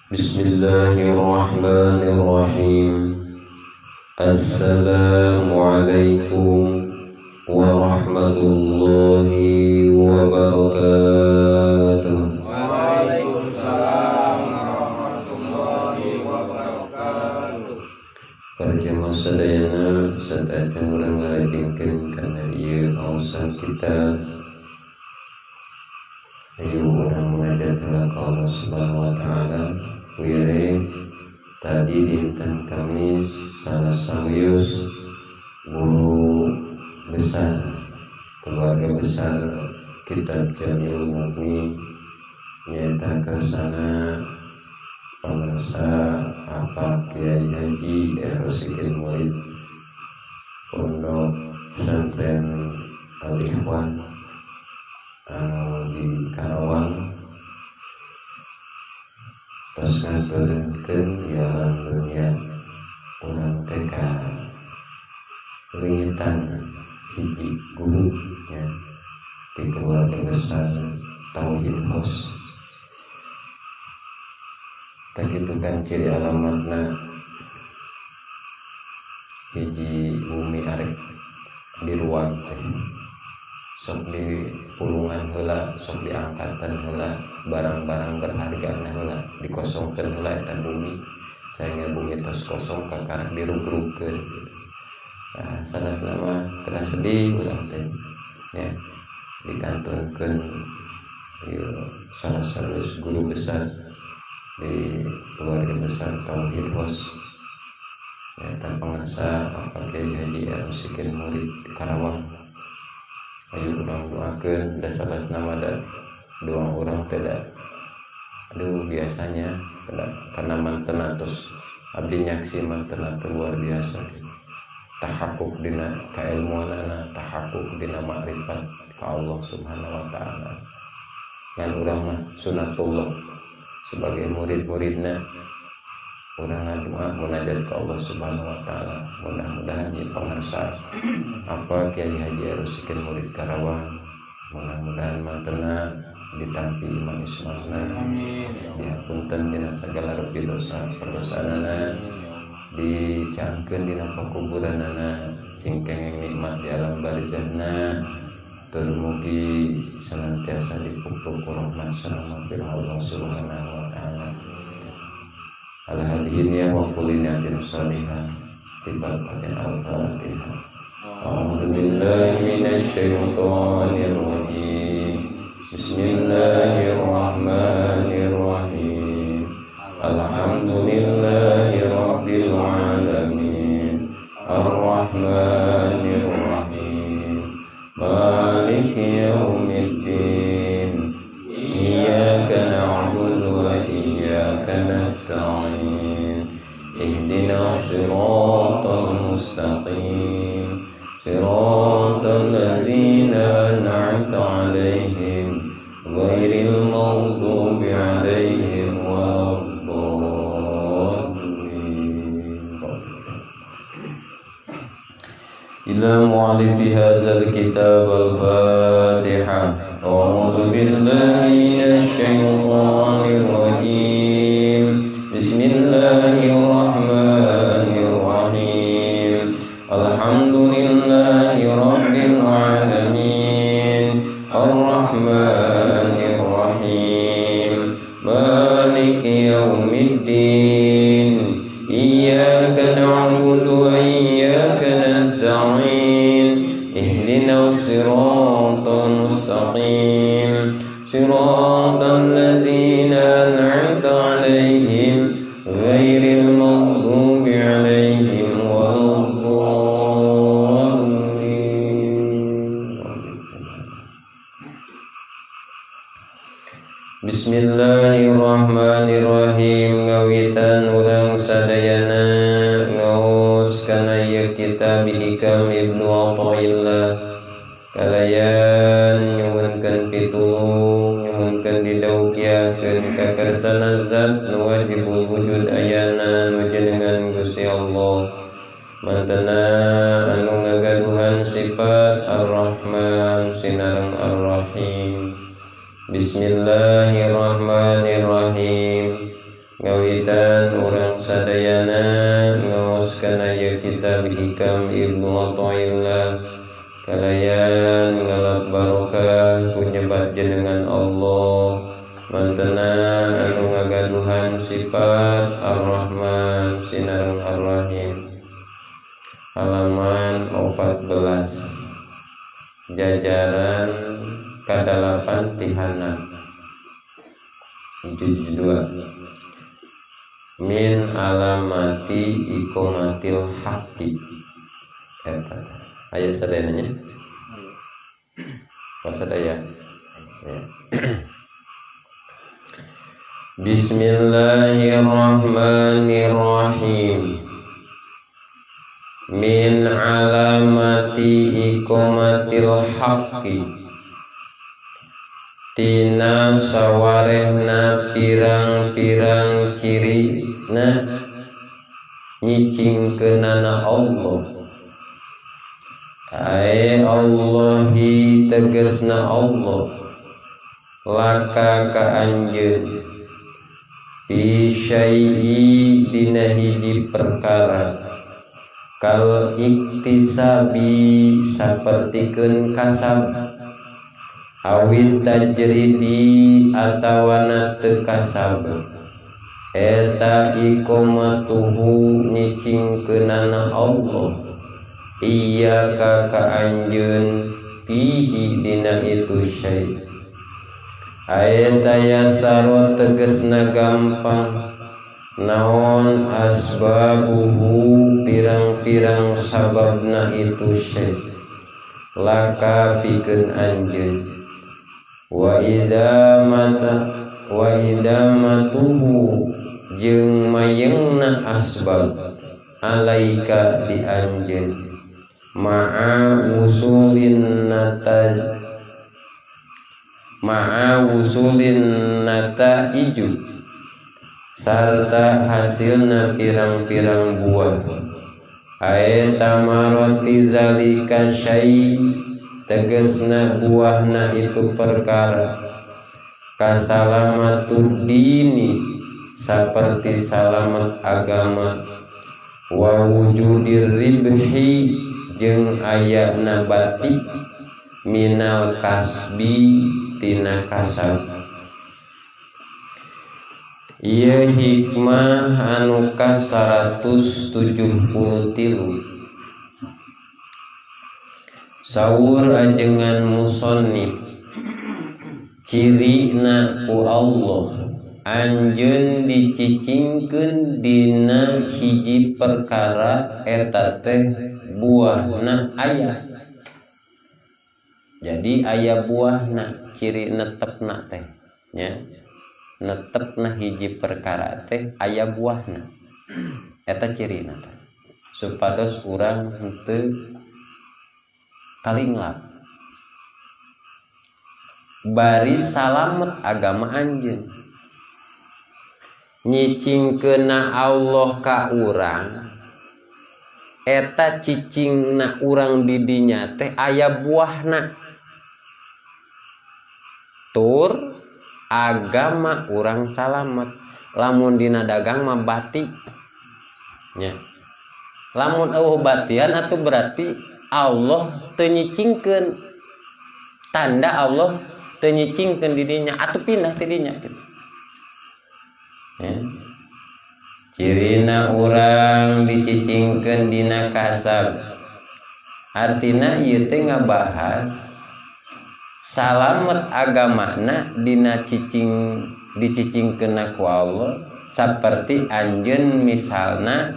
Bismillahirrahmanirrahim. Assalamualaikum warahmatullahi wabarakatuh. Waalaikumsalam warahmatullahi wabarakatuh. Para jamaah sadayana sateuacan urang ngalajengkeun kana ieu kaosan kita. Ayo urang munajat ka Allah Subhanahu wa taala. Wire tadi dinten Kamis salah sawius guru besar keluarga besar kitab Jamiul Mughni nyata kersana pemirsa apa Kiai Haji Rosikin Murid Pondok Pesantren Al-Ikhwan di Karawang tos ngaturkeun jalan dunia urang teh ka leungitan hiji guru nya di keluarga besar Tauhid House. Tak itu kan ciri alamatna hiji bumi arek diruang teh sok di pulungan heula, sok diangkatan heula, barang-barang berharga heula dikosongkeun heula eta bumi sehingga bumi tos kosong kakarak dirug-rugkeun. Nah, sanesna mah teu sedih urang teh nya dikantunkeun ieu salah satu guru besar di keluarga besar Tauhid House ya, pangarsa Pak Kiai Haji Rosikin Murid Karawang. Ayo urang doakeun da sanesna mah da doa urang teh da aduh biasanya karena mantena tos abdi nyaksi mantena luar biasa tahakuk dina kailmuanana, tahakuk dina makrifat ka Allah Subhanahu wa taala. Ngan urang mah sunatullah sebagai murid-muridna urang ngadoa munajat ka Allah Subhanahu wa taala. Mudah-mudahan ieu pangarsa apa Kiai Haji Rosikin Murid Karawang mudah-mudahan mantena ditampi iman Islamna, dihapunten dina sagala rupi dosa perdosaanana, dicangkeun dina pakuburanana, sing kenging nikmat di alam barzahna, tur mugi senantiasa dipupuk ku rahmat sareng maghfirah Allah Subhanahu wa taala. Ala hadhihi niyyah wa kulli niyatin shalihah bi barakatin al-Fatihah. A'udzu billahi minasyaitonir rajim. Bismillahirrahmanirrahim. Alhamdulillahi rabbil alamin. Arrahmanir rahim. Maliki yaumiddin. Iyyaka na'budu wa iyyaka nasta'in. Ihdinas siratal mustaqim. Siratal ladzina an'amta 'alaihim ghairil maghdubi 'alaihim waladdallin. Ila mu'allifi hadzal kitab al-Fatihah. A'udzu billahi minasy syaithanir rajim. Bismillahirrahmanirrahim. Alhamdulillahi rabbil alamin. Arrahmanir rahim. Maliki yaumiddin. Iyyaka na'budu wa iyyaka nasta'in. Ihdinas siratal mustaqim. Siratal ladzina an'amta 'alaihim ghairil maghdubi 'alaihim waladdallin. Bismillahirrahmanirrahim. Ngawitan urang sadayana ngaos kana ieu kitab Hikam Ibnu Athaillah kalayan nyuhunkeun pitulung nyuhunkeun didaukiakeun ka kersana zat nu wajibul wujud ayana nu jenengan Gusti Allah mantena anu ngagaduhan sifat Ar-Rahman sinareng Ar-Rahim. Bismillahirrahmanirrahim. Ngawitan urang sadayana ngaos kana ieu kitab Hikam Ibnu Athaillah kalayan ngalap barokah ku nyebat jenengan Allah mantena anu ngagaduhan sifat Ar-Rahman sinareng Ar-Rahim. Halaman 14 jajaran kadalapan tihana juz 2. Min alamati ikomatil haqqi. Eta aya sadayana nya? Sadaya. Ya. Bismillahirrahmanirrahim. Min alamati ikomatil haqqi. Tina sawarehna pirang-pirang ciri na nyicingkeunana Allah. Ae Allahi tegesna Allah laka ka anjeun fi syai'i dina hiji perkara kal iktisabi sapertikeun kasab awit tajridi atawana teu kasab eta iqamatuhu nyicingkeunana Allah iyyaka ka anjeun fihi dina itu syai. Aeta yasaro tegesna gampang naon asbabuhu pirang-pirang sababna itu syai laka pikeun anjeun. Wa idza mata wa idza matuhu jeung mayengna asbab alaika di anjeun ma'a wusulin nata ma'a wusulin nata iju sarta hasilna pirang-pirang buah. Ae tamarati zalika syai tegesna buahna itu perkara kasalamatu dini saperti salamat agama wa wujudir ribhi jeung ayana bati minal kasbi tina kasab. Ieu hikmah anu ka 173. Sawur ajengan musannif cirina ku Allah anjeun dicicingkeun dina hiji perkara eta teh buahna aya. Jadi aya buahna ciri netepna teh nya. Netepna hiji perkara teh aya buahna. Eta cirina teh supados urang henteu kalinglap bari salamet agama anjeun. Nyicingkeunna Allah ka urang eta cicingna urang di dinya teh aya buahna tur agama urang salamet. Lamun dina dagang mah bati nya. Lamun eueuh batian atuh berarti Allah teu nyicingkeun, tanda Allah teu nyicingkeun di dinya atuh pindah ti dinya gitu. Ya. Cirina urang dicicingkeun dina kasab. Artina ieu teh ngabahas salamet agamana dina cicing dicicingkeunna ku Allah saperti anjeun misalna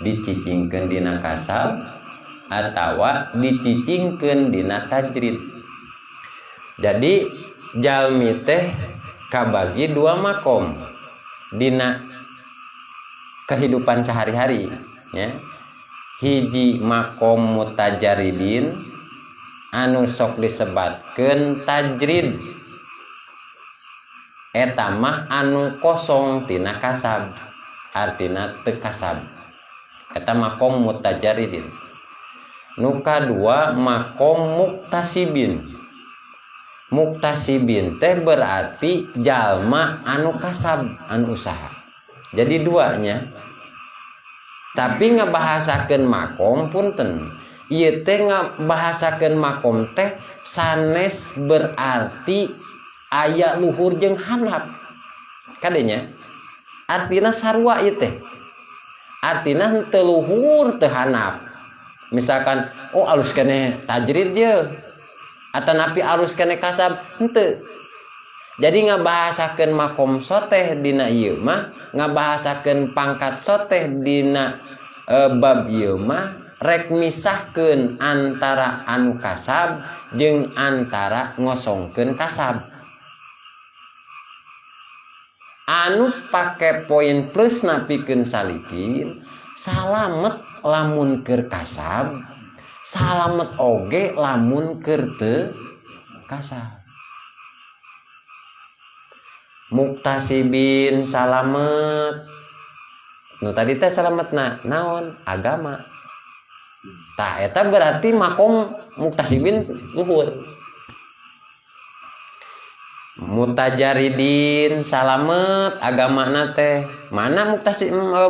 dicicingkeun dina kasab atawa dicicingkeun dina tajrid. Jadi jalmi teh kabagi dua makom dina kehidupan sehari-hari ya. Hiji makom mutajaridin anu sok disebatkeun tajrid eta mah anu kosong tina kasab, artina teu kasab. Eta makom mutajaridin. Nu kadua makom muktasibin. Muktasibin teh berarti jalma anu kasab, anu usaha. Jadi duanya. Tapi ngabahasakeun makom punten. Ieu teh ngabahasakeun makom teh sanes berarti aya luhur jeung handap. Kadenya artina sarua ieu teh. Artina henteu luhur teu handap. Misalkan oh alus keneh tajrid ye atanapi alus keneh kasab henteu. Jadi ngabahasakeun makom soteh dina ieu mah, ngabahasakeun pangkat soteh dina bab ieu mah rek misahkeun antara anu kasab jeung antara ngosongkeun kasab. Anu pake poin plus napikeun salikin salamet lamun keur kasab, salamet oge lamun keur teu kasab. Muktasibin salamet. Nu tadi teh salametna naon? Agama. Tah eta berarti makom muktasibin luhur. Mutajaridin salamet agamana teh. Mana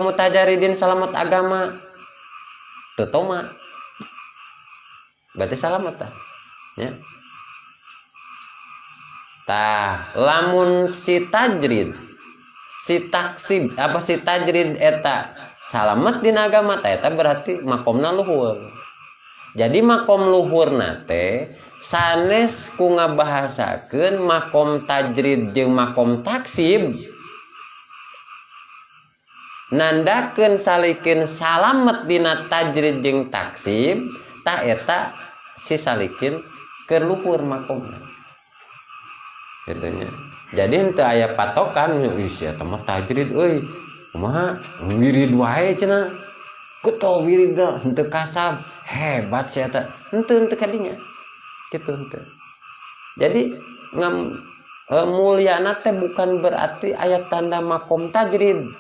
mutajaridin salamet agama? Teu toma. Berarti salamet tah. Ya. Tah, lamun si tajrid, si taksib, apa si tajrid eta salamet dina agama tah eta berarti makomna luhur. Jadi makom luhurna teh sanes ku ngabahasakeun makom tajrid jeung makom taksib. Nandakeun salikin salamet dina tajrid jeung taksib, tah eta si salikin keur luhur makomna. Gitu nya. Jadi henteu aya patokan, ih sia teh mah tajrid euy. Kumaha wirid wae cenah. Getol wiridna henteu kasab, hebat sia teh. Henteu kadinya. Kitu henteu. Jadi mulyana teh bukan berarti aya tanda makom tajrid.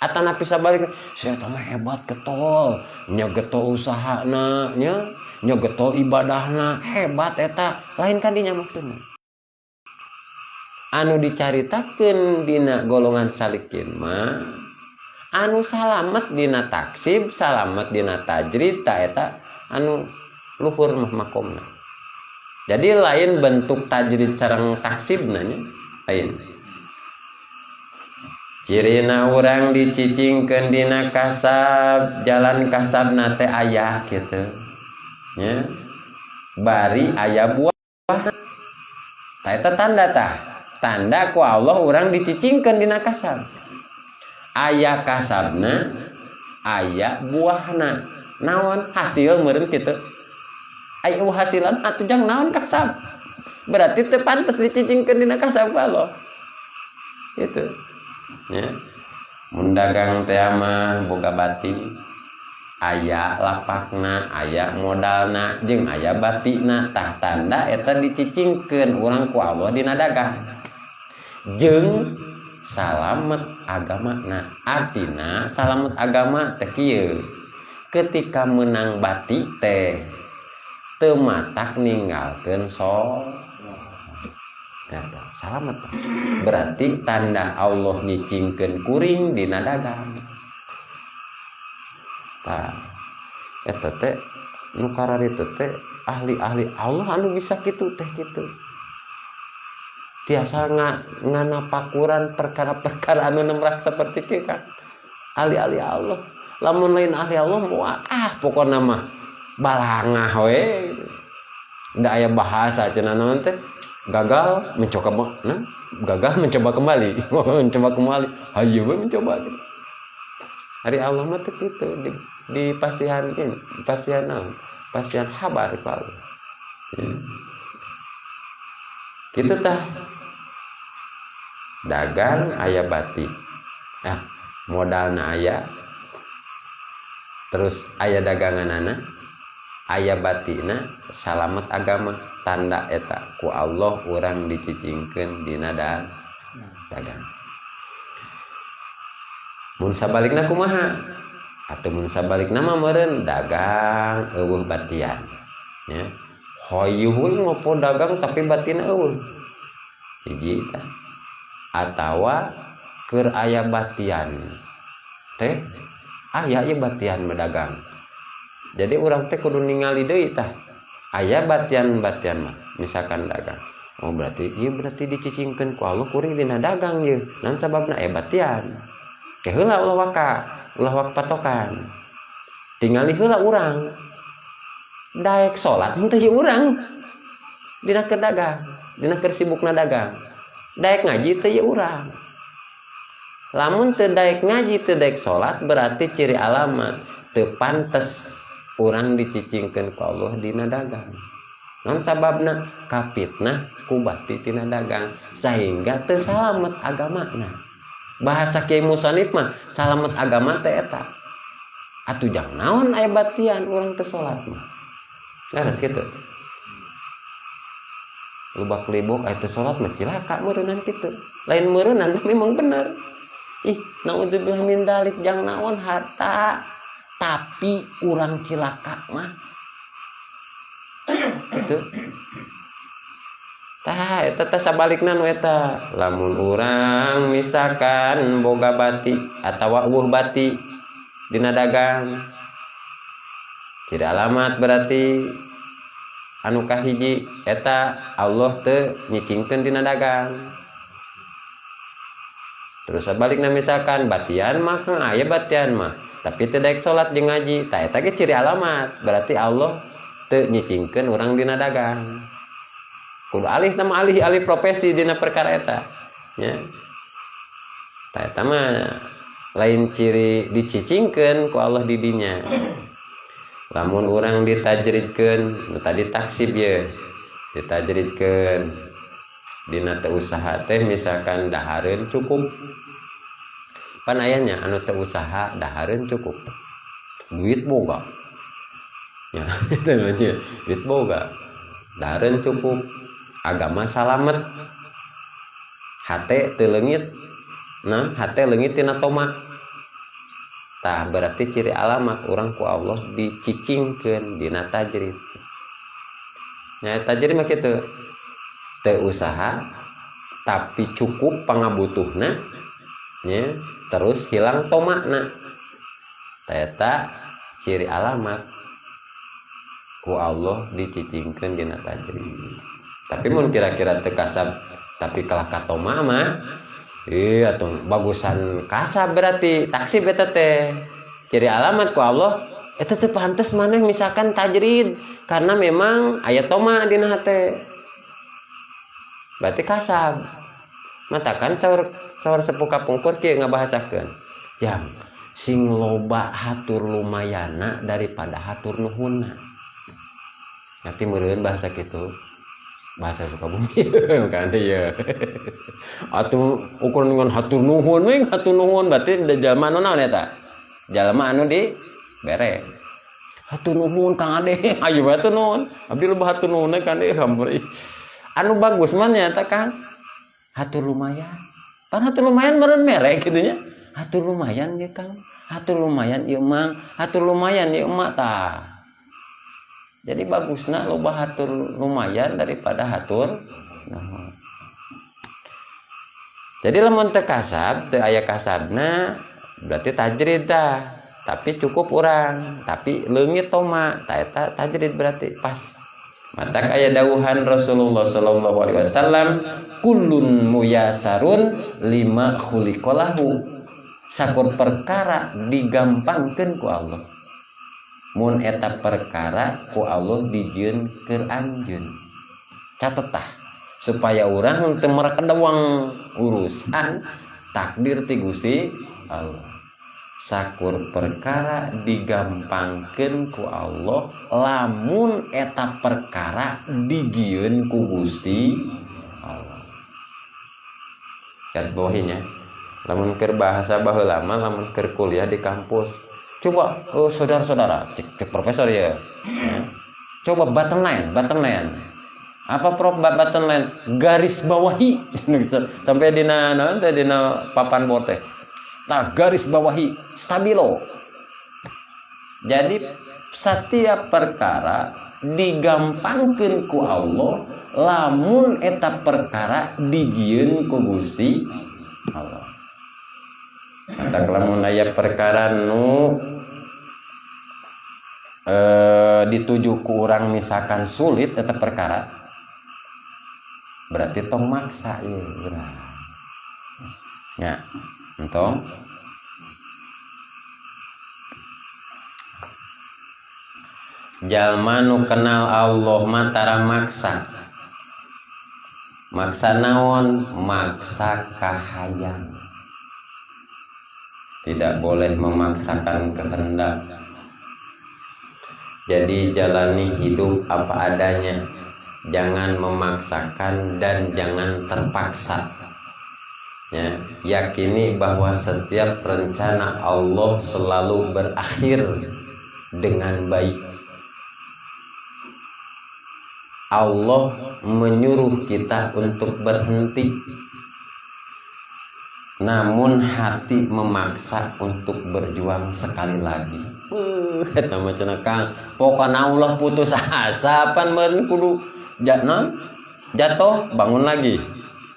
Atanapi sabalik sia teh mah hebat getol, nya getol usahana nya, nya getol ibadahna, hebat eta. Lain kadinya maksudna. Anu dicaritakeun dina golongan salikin mah anu salamet dina taksib, salamet dina tajrid, ta eta anu luhur mah makomna. Jadi lain bentuk tajrid sareng taksibna nya, lain. Cirina urang dicicingkeun dina kasab, jalan kasabna teh aya kitu. Nya. Bari aya buah. Ta eta tanda tah. Tanda ku Allah urang dicicingkeun dina kasab. Aya kasabna, aya buahna. Naon hasil meureun kitu. Aya hasilan atuh jang naon kasab. Berarti teu pantes dicicingkeun dina kasab ku Allah. Gitu. Ya. Mun dagang teh mah boga bati. Aya lapakna, aya modalna, jeung aya batina. Tah tanda eta dicicingkeun urang ku Allah dina dagang. Jeung salamet agamana. Artina salamet agama teh kieu. Ketika menang bati teh teu matak ninggalkeun sholat. Eta salamet. Berarti tanda Allah nyicingkeun kuring dina dagang. Tah eta teh nu kararitu teh ahli-ahli Allah anu bisa kitu teh kitu. Tiasa nganapakuran perkara-perkara anu nemrah seperti kieu kan. Ahli-ahli Allah. Lamun lain ahli Allah moal pokona mah balangah we. Da aya bahasa cenah naon teh? Gagal mencoba, nah, gagal mencoba kembali. Mencoba kembali. Hayu we mencoba. Hari Allah mah teh kitu di pasihan ini, pasihan naon? Pasihan habar ku Allah. Ya. Kitu tah. Dagang aya bati. Ah, modalna aya. Terus aya daganganana, aya batina, salamet agama, tanda eta ku Allah urang dicicingkeun dina dagang. Mun sabalikna kumaha? Atuh mun sabalikna mah meureun dagang eueuh batian. Ya. Hoyuh we ngopo dagang tapi batina eueuh. Hiji tah. Atawa Keur aya batian teh aya ieu batian berdagang. Jadi urang teh kudu ningali deui tah. Aya batian-batian mah misalkan dagang. Oh berarti ieu berarti dicicingkeun ku Allah kuring dina dagang ieu. Naon sababna aya batian. Ke heula ulah waka, ulah waka patokan. Tingali heula urang. Daek salat henteu ieu urang. Dina keur dagang, dina keur sibukna dagang. Daek ngaji teu ieu urang. Lamun teu daek ngaji teu daek salat berarti ciri alamat teu pantes urang dicicingkeun ku Allah dina dagang. Naon sababna? Kapitnah ku bati tina dagang sehingga teu salamet agamana. Bahasa Kiai Musonif mah salamet agama teh eta. Atuh jang naon aya batian urang teu salat mah. Leres kitu. Lubak libok aya teu salat mah cilaka meureunnan kitu. Lain meureunnan memang bener. Ih, naudzubillah min dalik jang naon harta tapi urang cilaka mah. Gitu. Tah eta teh sabalikna nu eta. Lamun urang misalkan boga bati atawa eueuh bati dina dagang. Ciri alamat berarti anu kahiji eta Allah teu nyicingkeun dina dagang. Terus sabalikna misalkan batian mah kan aya batian mah tapi teu daek salat jeung ngaji, tah eta ge ciri alamat berarti Allah teu nyicingkeun urang dina dagang. Kudu alih nama alih-alih profesi dina perkara eta nya. Tah eta mah lain ciri dicicingkeun ku Allah di dinya. Lamun urang ditajridkeun, nu tadi taksib ye, ditajridkeun dina teu usaha teh misalkan dahareun cukup. Pan aya nya anu teu usaha dahareun cukup. Duit boga. Ya, itu namanya duit boga. Dahareun cukup, agama salamet. Hate teu leungit. Nah, hate leungit tina toma. Tah berarti ciri alamat urang ku Allah dicicingkeun dina tajrid. Nya tajrid mah kitu. Teu usaha tapi cukup pangabutuhna nya, terus hilang tomakna. Tah eta ciri alamat ku Allah dicicingkeun dina tajrid. Tapi mun kira-kira teu kasab tapi kalah ka toma mah iya tuh bagusan kasab berarti taksib eta teh. Ciri alamat ku Allah eta teh pantes maneh misalkan tajrid karena memang aya toma dina hate. Berarti kasab. Matakan saur saur sepuh kapungkur kieu ngabahasakeun. Jang sing loba hatur lumayana daripada hatur nuhunna. Nanti meureun bahasa kitu. Bahasa Sukabumi kan ieu. Atuh ukur dengan hatur nuhun we hatur nuhun berarti jalma anu naon eta? Jalma anu di bere. Hatur nuhun Kang Ade, ayo hatur nuhun. Abdi loba hatur nuhun Kang Ade hampir. Anu bagus mah nya eta Kang. Hatur lumayan. Pan hatur lumayan meureun mere kitu nya. Hatur lumayan ye Kang. Hatur lumayan ieu Mang, hatur lumayan ieu emak tah. Jadi bagusna loba hatur lumayan daripada hatur nuhun. Jadi lamun teu kasab, teu aya kasabna berarti tajrid tah. Tapi cukup urang, tapi leungit toma, tah eta tajrid berarti pas. Matak aya dawuhan Rasulullah sallallahu alaihi wasallam, kullun muyasarun lima khuliqalahu. Sakur perkara digampangkeun ku Allah. Mun eta perkara ku Allah dijieun keur anjeun. Catet tah supaya urang teu merekedewang urusan takdir ti Gusti Allah. Sakur perkara digampangkeun ku Allah lamun eta perkara dijieun ku Gusti Allah. Garis bawahinya. Lamun keur bahasa baheula mah lamun keur kuliah di kampus. Coba oh, saudara-saudara, cek, cek profesor ya. Ya. Coba bottom line, bottom line. Apa prof bottom line? Garis bawahi. Sampai dina naon teh dina papan bor teh. Nah, garis bawahi stabilo. Jadi setiap perkara digampangkeun ku Allah lamun eta perkara dijieun ku Gusti Allah. Matak lamun aya perkara nu dituju ku urang misalkan sulit eta perkara, berarti tong maksa ieu urang. Nya, entong. Jalma nu kenal Allah mah tara maksa. Maksa naon? Maksa kahayang. Tidak boleh memaksakan kehendak. Jadi jalani hidup apa adanya. Jangan memaksakan dan jangan terpaksa. Ya, yakini bahwa setiap rencana Allah selalu berakhir dengan baik. Allah menyuruh kita untuk berhenti, namun hati memaksa untuk berjuang sekali lagi. Eta mah cenah Kang, pokona ulah putus asa pan meureun kudu jatuh bangun lagi,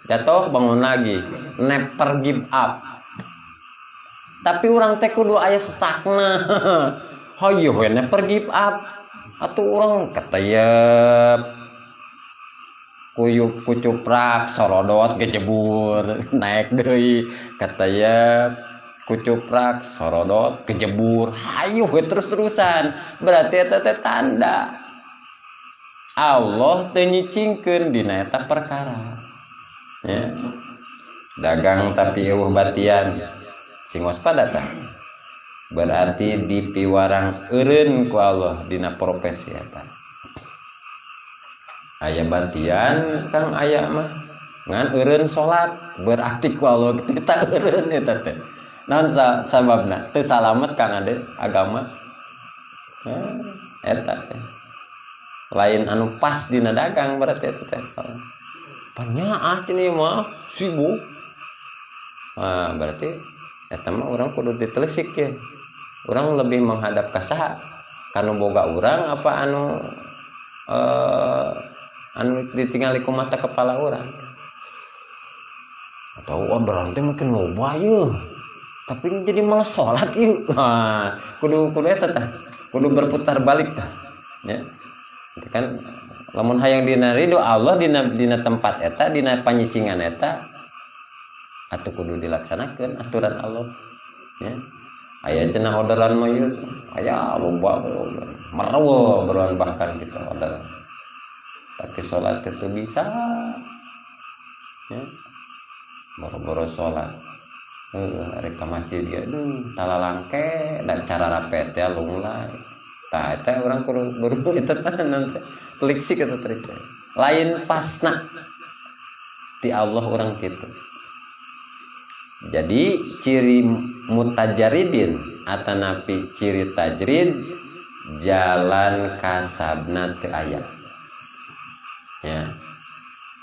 jatuh bangun lagi, never give up. Tapi urang teh kudu aya stakna. Hayoh we never give up. Atuh urang keteyep kuyup kucuprak sorodot kejebur naik deui, keteyep kucuprak sorodot kejebur, hayu we terus-terusan. Berarti eta teh tanda Allah teu nyicingkeun dina eta perkara. Ya. Dagang tapi eueuh batian, sing waspada tah. Berarti dipiwarang eureun ku Allah dina profesi eta. Aya batian Kang aya mah ngan eureun salat, berarti ku Allah kita eureun eta teh. Naon sababna? Teu salamet Kang Ade agama. Eta teh. Lain anu pas dina dagang berarti eta teh. Panyaah cenah ieu mah sibuk. Nah, berarti eta mah urang kudu ditelisik ya. Urang lebih menghadap ka saha? Kanu boga urang apa anu ditingali ku mata kepala urang? Atau wah berarti mungkin loba ieu. Tapi jadi malas sholat ieu. Nah, kudu eta tah. Kudu berputar balik tah. Ya. Itu kan lamun hayang dina ridho Allah dina tempat eta, dina panyicingan eta, atuh kudu dilaksanakeun aturan Allah. Ya. Aya cenah orderan mah ieu, aya loba merewe beruan bahkan kita orderan. Tapi sholat itu bisa. Ya. Boro-boro sholat. Rek ka masjid ge aduh talalangke dan cara rapet ya lunglai. Tah eta urang kudu buru eta tah nanti. Telik sik eta trik. Lain pasna ti Allah urang kitu. Jadi ciri mutajaridin atanapi ciri tajrid jalan kasabna teu aya. Ya.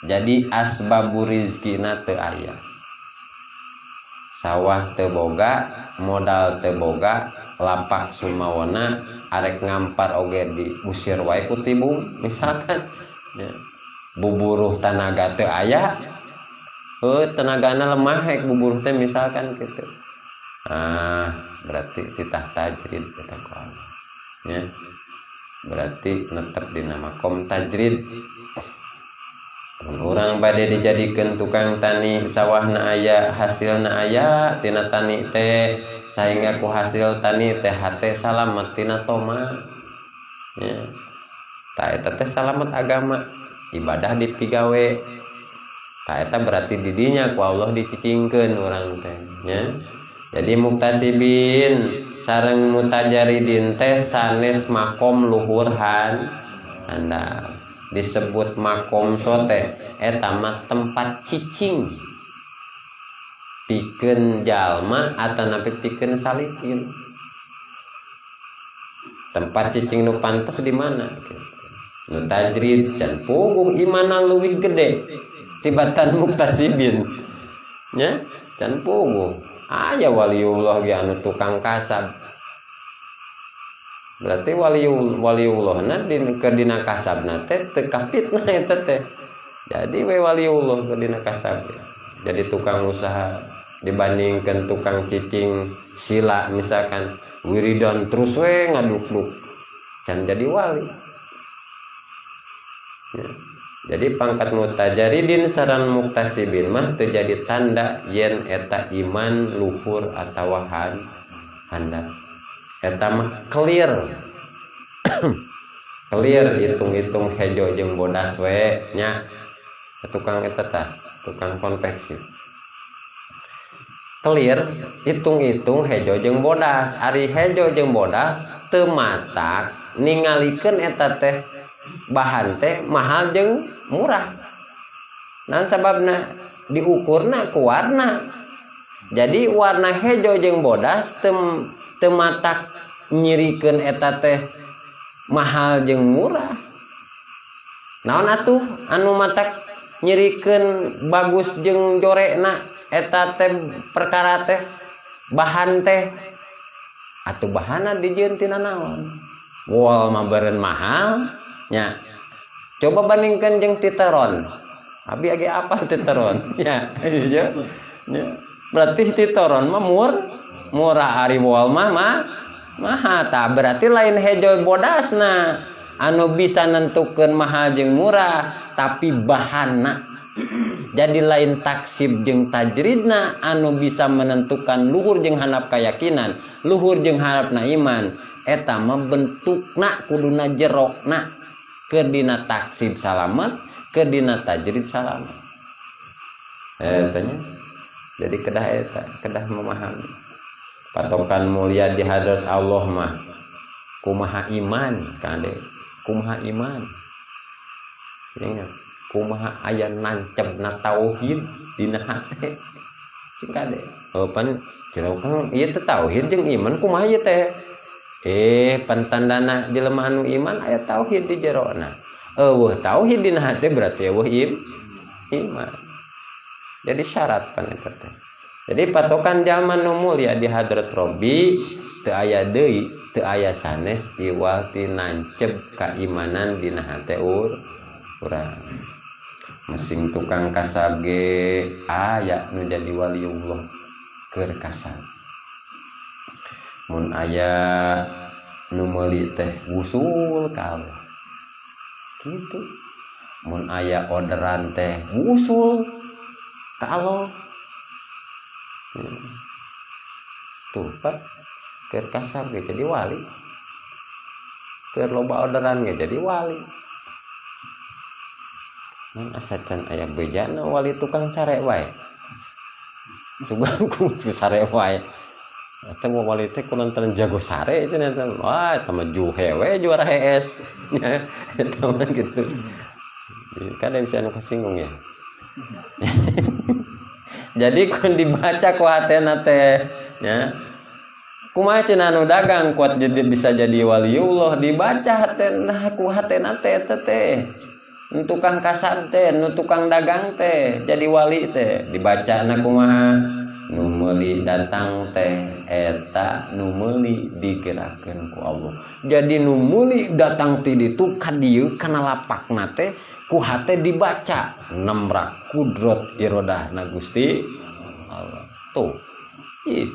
Jadi asbabu rizkina teu aya. Sawah teu boga, modal teu boga, lapak sumawona, arek ngampar oge diusir wae ku tibung misalkan. Ya. Buburuh tanaga teu aya. Tenagana lemah rek buburuh teh misalkan gitu. Ah, berarti titah tajrid eta ku Allah. Ya. Berarti netep dina makom tajrid. Mun urang bade dijadikeun tukang tani, sawahna aya, hasilna aya tina tani teh, sahingga ku hasil tani teh hate salamet tina toma. Ya. Tah eta teh salamet agama, ibadah dipigawe. Tah eta berarti didinya ku Allah dicicingkeun urang teh, ya. Jadi muktasibin sareng mutajaridin teh sanes makom luhurhan handap. Disebut makom sote eta mah tempat cicing pikeun jalma atanapi pikeun salikin. Tempat cicing nu pantes di mana? Nu tajrid can puguh imana leuwih gede tibatan muktasibin. Nya can puguh aya waliullah ge anu tukang kasab. Berarti waliullahna keur dina kasabna teh teu kafitnah eta teh. Jadi we waliullah keur dina kasab. Jadi tukang usaha. Dibandingkan tukang cicing sila misalkan wiridan terus we ngaduk-duk can jadi wali ya. Jadi pangkat mutajaridin saran muktasibin mah terjadi tanda yen eta iman luhur atawa handap. Eta mah clear. Clear hitung-hitung hejo jeung bodas we nya. Tukang eta tah, tukang konveksi. Clear hitung-hitung hejo jeung bodas. Ari hejo jeung bodas teu matak ningalikeun eta teh bahan teh mahal jeung murah. Nah sababna diukurna ku warna. Jadi warna hejo jeung bodas teu matak nyirikeun eta teh mahal jeung murah. Naon atuh anu matak nyirikeun bagus jeung jorekna eta teh perkara teh bahan teh atuh bahanna dijieun tina naon? Wol mah beureun mahal nya. Coba bandingkan jeung titeron. Abi age apa titeron? Ya, ya. Ya. Berarti titeron mah murah, ari wol mah mahal. Tah berarti lain hejo bodasna anu bisa nentukeun mahal jeung murah, tapi bahanna. Jadi lain taksib jeung tajridna anu bisa menentukan luhur jeung handap keyakinan, luhur jeung handapna iman. Eta mah bentukna kuduna jerokna. Keur dina taksib salamet, keur dina tajrid salamet. Tanya. Jadi kedah eta, kedah memahami. Patokan mulia di hadrat Allah mah kumaha iman kade, kumaha iman. Ingat, kumaha aya nancebna tauhid dina hate. Sing kade. Oh pan cenah kang ieu teh tauhid jeung iman kumaha ieu teh? Pan tandana jelema anu iman aya tauhid di jerona. Eueuh tauhid dina hate berarti eueuh iman. Jadi syarat pan eta teh. Jadi patokan jalma nu mulia di hadrat Robbi teu aya deui, teu aya sanes iwal ti nanceb kaimanan dina hate urang. Mesing tukang kasab ge aya nu jadi waliullah keur kasab. Mun aya nu meuli teh wusul ka Allah. Kitu. Mun aya orderan teh wusul ka Allah. Tuh Pak, keur kasab ge jadi wali. Keur loba orderan ge jadi wali. Mun asa can aya bejana wali tukang sare wae. Sugan ku sare wae. Eta mah wali teh kulantaran jago sare cenah eta. Wah, eta mah juhe we juara HS. Eta mah gitu. Kan ada bisa anu kasinggung ya. Jadi kun dibaca ku hatena teh nya. Kumaha cenah anu dagang kuat jadi bisa jadi waliullah dibaca hatena ku hatena teh eta teh. Nu tukang kasab teh, nu tukang dagang teh jadi wali teh dibaca na kumaha nu meuli datang teh eta nu meuli digerakkeun ku Allah. Jadi nu meuli datang ti ditu ka dieu kana lapakna teh ku hate dibaca nemrak kudrot irodahna Gusti Allah. Tuh. Ih,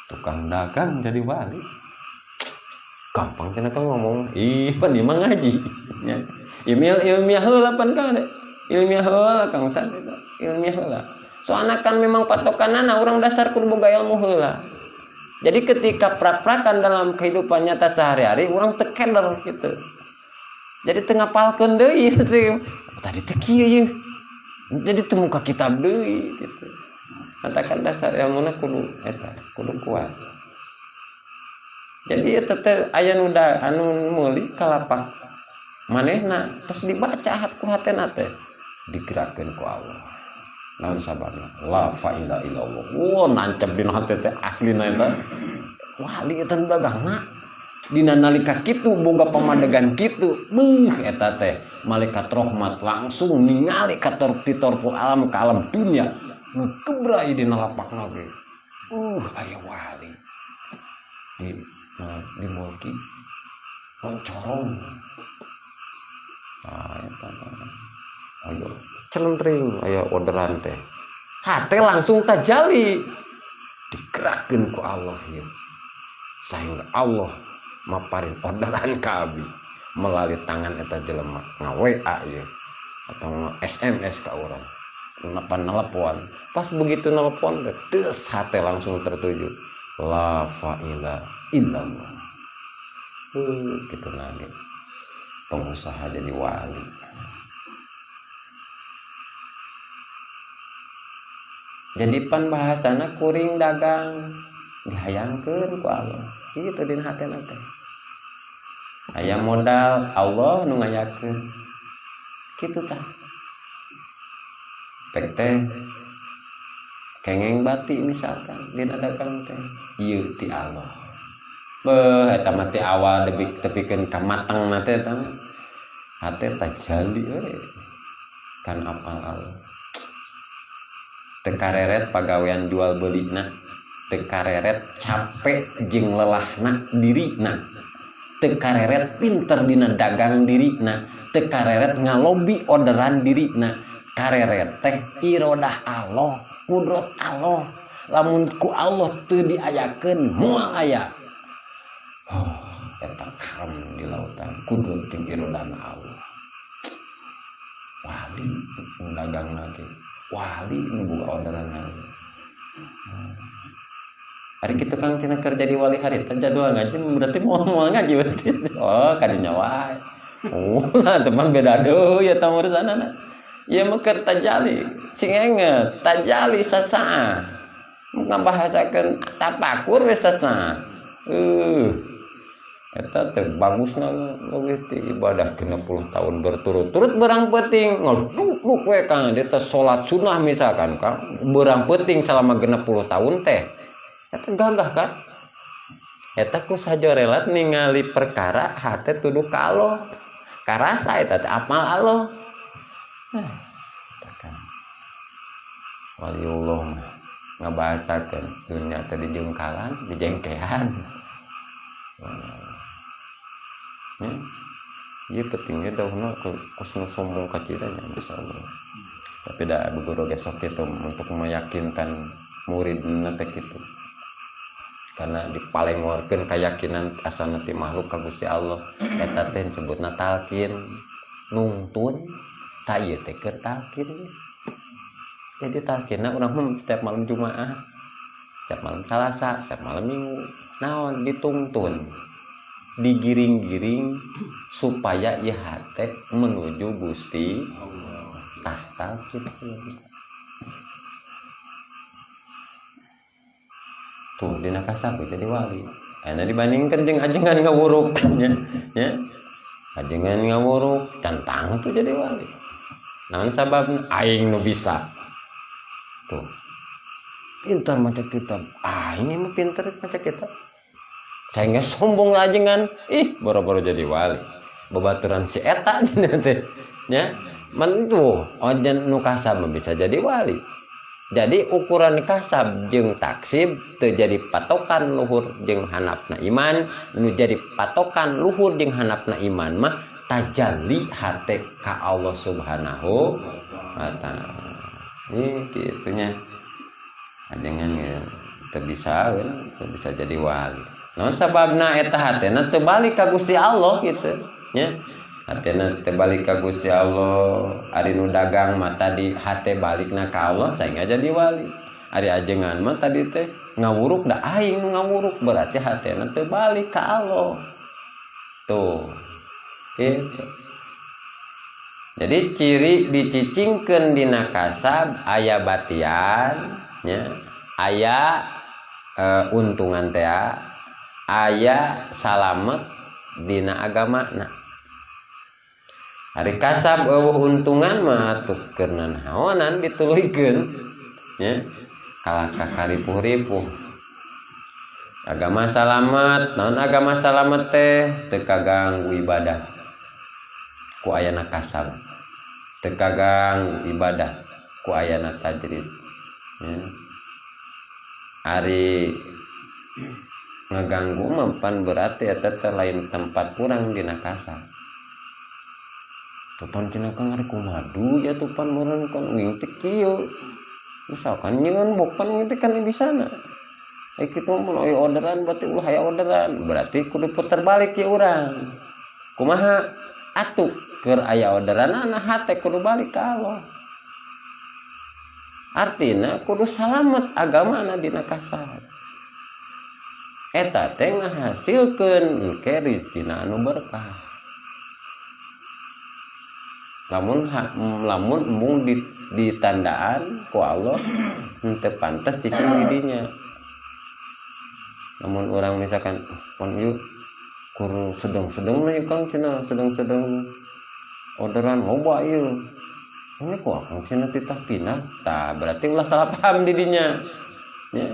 tukang dagang jadi wali. Gampang cenah kan ngomong. Ih, pan ieu mah ngaji. Nya. Ilmiah heula pan kang de. Ilmiah heula Kang Ustaz eta. Ilmiah heula. Soalna kan memang patokanana urang dasar kudu boga ilmu heula. Jadi ketika prak-prakan dalam kehidupan nyata sehari-hari urang teu keder gitu. Jadi teu ngapalkeun deui tadi teh kieu ieu. Jadi teu muka kitab deui gitu. Katakan dasar ilmuna kudu eta, kudu kuat. Jadi eta teh aya nu anu meuli ka lapak manehna terus dibaca hat ku hatena teh digerakkeun ku Allah. Naon sababna? La faila illallah. Wah, nancep dina hate teh aslina eta. Wali eta nu dagangna. Dina nalika kitu boga pamadegan kitu, beuh eta teh malaikat rahmat langsung ningali ka titorpul alam ka alam dunia. Ngegebrai dina lapakna ge. Aya wali. Di nah, di mulki loncorong. Nah, eta ayo celentring aya orderan teh. Hate langsung tajali digerakkeun ku Allah ieu. Sehingga Allah maparin orderan ka abdi melalui tangan eta jelema nga-WA ieu atau SMS ka urang. Napa nelpon. Pas begitu nelpon des hate langsung tertuju. La fa'ila illallah. Gitu lagi. Pengusaha jadi wali. Jadi pan bahasana kuring dagang dihayangkeun ku Allah. Kitu dina hatena teh. Aya modal Allah nu ngayakeun. Kitu tah. Pek teh kengeng bati misalkan dina dagang teh ieu ti Allah. Beuh eta mah ti awal tepikeun ka matangna teh eta mah. Hate tajali euy. Kan apal Allah. Teu kareret pagawean jual belina, teu kareret capek jeung lelahna dirina, teu kareret pinter dina dagang dirina, teu kareret ngalobi orderan dirina, kareret teh irodah Allah, kudrat Allah. Lamun ku Allah teu diayakeun moal aya. Oh, eta karem di lautan kudrat jeung irodahna Allah. Wali dagang lagi. Wali nu boga orderan lagi. Hari kitu Kang cenah keur jadi wali hari teh jadwal ngaji berarti moal-moal ngaji berarti. Oh, kadinya wae. Oh, lah teman beda deui eta urusanana. Ieu mah keur tajali, sing enget, tajali sasaa. Ngabahasakeun tapakur we sasaa. Eta teh bagusna leuwih ti ibadah 60 tahun berturut-turut berang peuting ngaduk-duk we Kang dia teh salat sunnah misalkan Kang berang peuting selama 60 tahun teh eta gagah kan eta ku sajorelat ningali perkara hate tuduh ka Allah karasa eta teh amal Allah. Eta kan waliullah mah ngabahasakeun dunya teh dijungkalan dijengkehan. Ya, ieu pentingnya dahuna kusna sombong kaciranya masyaallah. Tapi da guru ge sok kitu untuk meyakinkan muridna teh kitu. Karena dipalengorkeun kayakinan asana ti makhluk ka Gusti Allah eta teh disebutna talqin, nungtun ta ieu teh keur talqin. Jadi talqinna urang mah setiap malam Jumaah, setiap malam Salasa, setiap malam Minggu, naon ditungtun, digiring-giring supaya ieu hate menuju Gusti Allah. Tah talqin. Tuh dina kasab jadi wali. Ayeuna dibandingkeun jeung ajengan ngawuruk nya, nya. Ajengan ngawuruk tantang tuh jadi wali. Naon sababna? Aing nu bisa. Tuh. Pintar maca kitab. Aing mah pintar maca kitab. Saya nggak sombong lah ajengan. Ih, boro-boro jadi wali. Babaturan si eta nya teh. Nya, man tuh ojen nu kasab mah bisa jadi wali. Jadi ukuran kasab jeung taksib teu jadi patokan luhur jeung hanapna iman, nu jadi patokan luhur jeung hanapna iman mah tajalli hate ka Allah Subhanahu wa taala. Ini kitunya. Ajengan teu bisa, teu bisa jadi wali. Naon sababna eta hatena teu balik ka Gusti Allah kitu nya. Hatena teu balik ka Gusti Allah, ari nu dagang mah tadi hate balikna ka Allah sehingga jadi wali. Ari ajengan mah tadi teh ngawuruk da aing nu ngawuruk berarti hatena teu balik ka Allah. Tuh. Gitu. Jadi ciri dicicingkeun dina kasab aya batian nya, aya untungan teh, aya salamet dina agamana. Ari kasab eueuh untungan mah atuh keur nanaonan dituluykeun nya, kalah ka karipuh-ripuh. Agama salamet, naon agama salamet teh teu kaganggu ibadah ku ayana kasab, teu kaganggu ibadah ku ayana tajrid nya. Ari ngaganggu mah pan berarti eta teh lain tempat kurang dina kasab. Tupan cenah kang ari kumadu ya tupan meureun kan wing teh kieu. Misalkan nyieun bokan itu kan di sana. Eh kitu mah aya orderan berarti ulah aya orderan, berarti kudu puter balik ya urang. Kumaha atuh keur aya orderan hate kudu balik ka Allah. Artina kudu salamet agamana dina kasab. Eta teh ngahasilkeun engke rizkina anu berkah. Lamun lamun embung ditandaan ku Allah henteu pantes cicing di dinya. Lamun urang misalkan pon ieu kur sedeng-sedeng na Kang cenah, sedeng-sedeng orderan loba ieu. Ini kok akang cenah titah pindah, tah berarti ulah salah paham di dinya. Ya,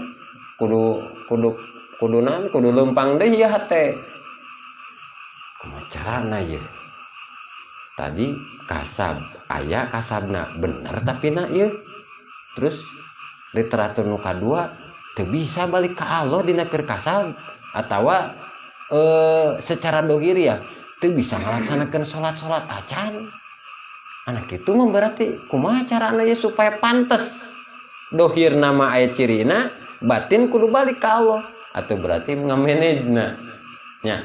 kudu kudu kudu naon, kudu lempang deui ya hate. Kumaha carana ieu? Tadi kasab, aya kasabna bener tapi na ieu. Terus literatur nu kadua teu bisa balik ka Allah dina keur kasab atawa secara dohir ya teu bisa ngalaksanakeun salat-salat acan. Anak itu mah berarti kumaha carana ieu supaya pantes dohir nama aya cirina, batin kudu balik ka Allah atau berarti ngamanagena nya,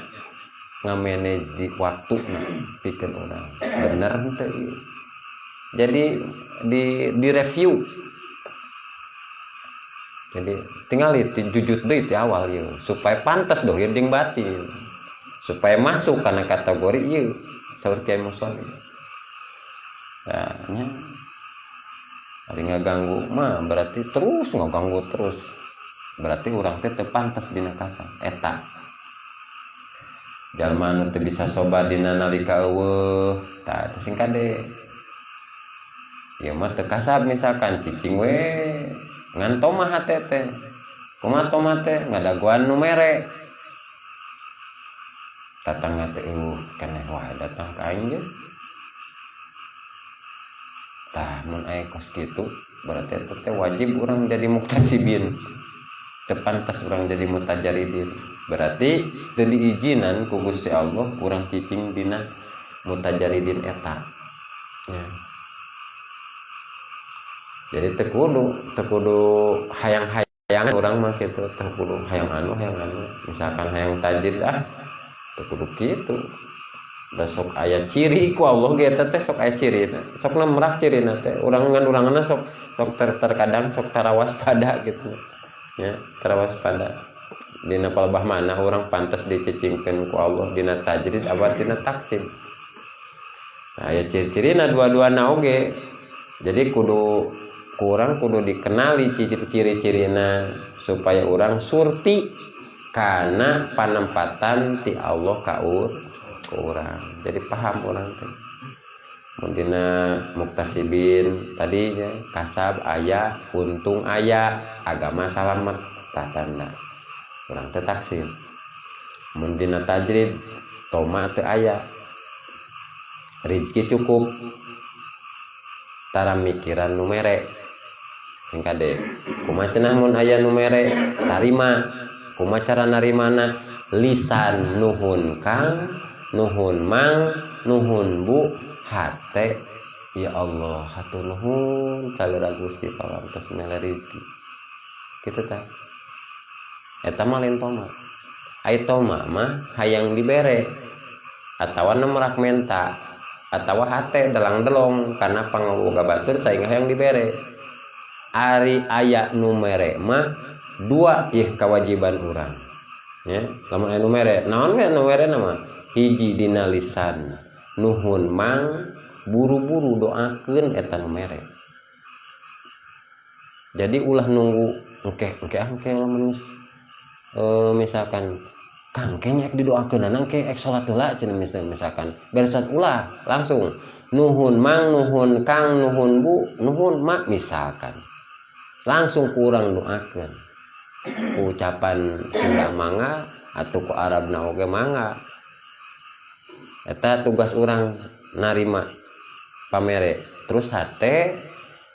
ngamanage di waktu na pikeun urang bener henteu ieu. Jadi di review, jadi tinggal itu jujur deui ti awal ieu supaya pantas dohir jeung batin, supaya masuk karena kategori ieu saur Kiai Musoli. Nah, nya ari ngaganggu mah berarti terus ngaganggu terus, berarti urang teh teu pantes dina kasab eta. Jalma anu teu bisa soba dina nalika eueuh, tah eta sing kade ieu mah teu kasab. Misalkan cicing we ngan tomah hate teh, kumaha tomah teh? Ngadagoan nu mere, tatangga teh eueuh keneh wae datang ka aing ge. Tah mun aya kos kitu berarti eta teh wajib urang jadi muktasibin, teu pantas urang jadi mutajaridin. Berarti teu diizinan ku Gusti Allah urang cicing dina mutajaridin eta ya. Jadi teu kudu hayang-hayang urang mah kitu, teu kudu hayang anu hayang anu, misalkan hayang tajrid, ah teu kudu kitu. Da sok aya ciri ku Allah ge eta teh, sok aya ciri sok nemrak cirina teh urang ngan urangna sok sok terkadang sok tarawaspada gitu ya, tarawaspada dina palebah mana urang pantas dicicingkeun ku Allah, dina tajrid apa dina taksib. Nah, aya ciri-cirina dua-duana oge. Jadi kudu kurang kudu dikenali ciri-cirina supaya urang surti karena panempatan ti Allah ka urang. Jadi paham urang teh. Mun dina muktasibin tadi ya, kasab aya, untung aya, agama salamet, tah tanda urang teh taksib. Mun dina tajrid toma teu aya, rezeki cukup, tara mikiran nu mere. Sing kade kumaha cenah mun aya nu mere tarima, kumaha cara narimana? Lisan nuhun kang, nuhun mang, nuhun bu, hate ya Allah hatur nuhun kalira Gusti parantos mere rezeki kitu. Tah eta mah lain toma. Ai toma mah hayang dibere atawa nemrak menta atawa hate delang-delong karena pangaboga batur saing hayang dibere. Ari aya nu mere mah dua ih kewajiban urang ya. Lamun aya nu mere naon we nu mere mah, hiji dina lisan nuhun mang, buru-buru doakeun eta nu mere. Jadi ulah nunggu engke engke, ah engke lamun misalkan kang kayaknya didoakeun engke ek salat heula cenah, misalkan beres ulah langsung nuhun mang, nuhun kang, nuhun bu, nuhun mak, misalkan langsung kurang doakeun ucapan Sunda mangga atau ku Arab na oge mangga. Eta tugas urang narima pamere. Terus hate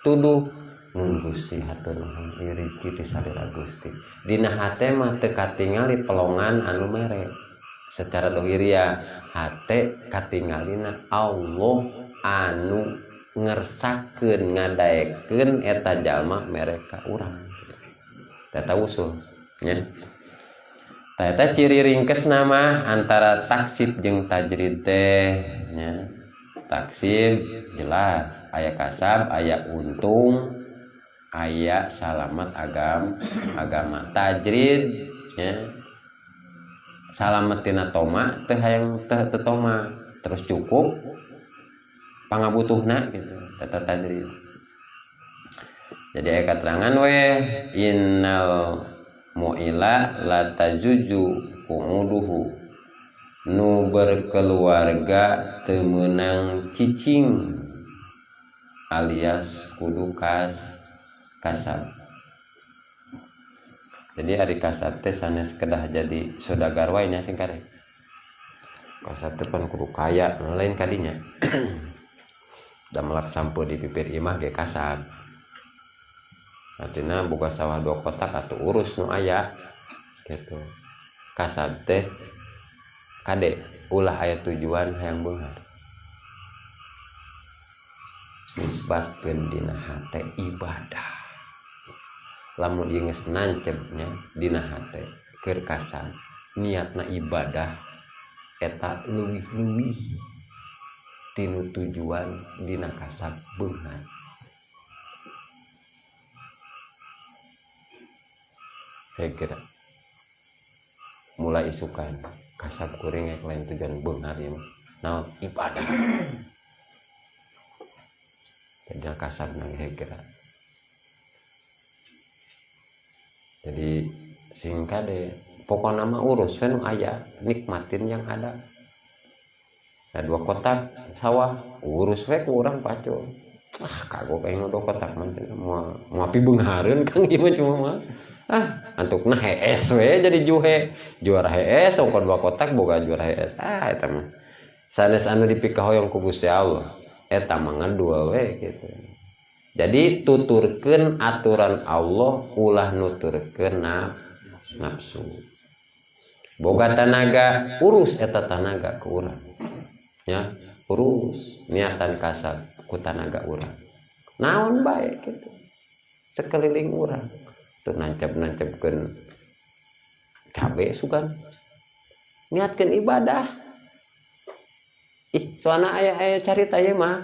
tuduh nun Gusti hatur nuhun ieu rezeki ti salira Gusti. Dina hate mah teu katingali pelongan anu mere secara dohiria, hate katingalina Allah anu ngersakeun ngadaekeun eta jalma mere ka urang. Eta usul nya. Tah eta ciri ringkesna mah antara taksib jeung tajrid teh nya. Taksib jelas aya kasab, aya untung, aya salamat agama. Tajrid nya salamet tina toma teu hayang teu toma terus cukup pangabutuhna gitu eta tajrid. Jadi aya katerangan we innal mu'ila la tajuju qu'uduhu, nu berkeluarga teu meunang cicing alias kudu kasab. Jadi ari kasab teh sanes kedah jadi saudagar wae nya sing kade. Kasab teh pan kudu kaya, lain kadinya. Da melak sampo di pipir imah ge kasab. Artinya boga sawah 2 kotak atau urus nu aya gitu. Kasab teh kade ulah aya tujuan hayang beunghar. Nisbatkeun dina hate ibadah. Lamun ieu geus nancebnya dina hate keur kasab niatna ibadah eta leuwih-leuwih tinu tujuan dina kasab beunghar. Saya kira mulai isukan kasab kuring rek lain tujuan beunghar ieu mah naon ibadah. Jadi kasab nang saya kira. Jadi singkat deh, pokoknya mah urus we nu aya, nikmatin yang ada. Nah, 2 kotak sawah urus we ku urang pacul. Ah, kagok aing 2 kotak mah cenah moal pi beunghareun Kang ieu mah cuma mah. Ah, antukna hees we jadi juhe. Juara hees ongko 2 kotak boga juara hees. Ah, eta mah. Sanes anu dipikahoyong ku Gusti Allah, eta mah ngedua we gitu. Jadi tuturkeun aturan Allah ulah nuturkeun nafsu. Boga tanaga urus eta tanaga ku urang. Ya, urus niatan kasab ku tanaga urang. Naon bae kitu. Sekeliling urang teu nancep-nancepkeun cabe sugan. Niatkeun ibadah. Ih, soalna aya carita ieu mah.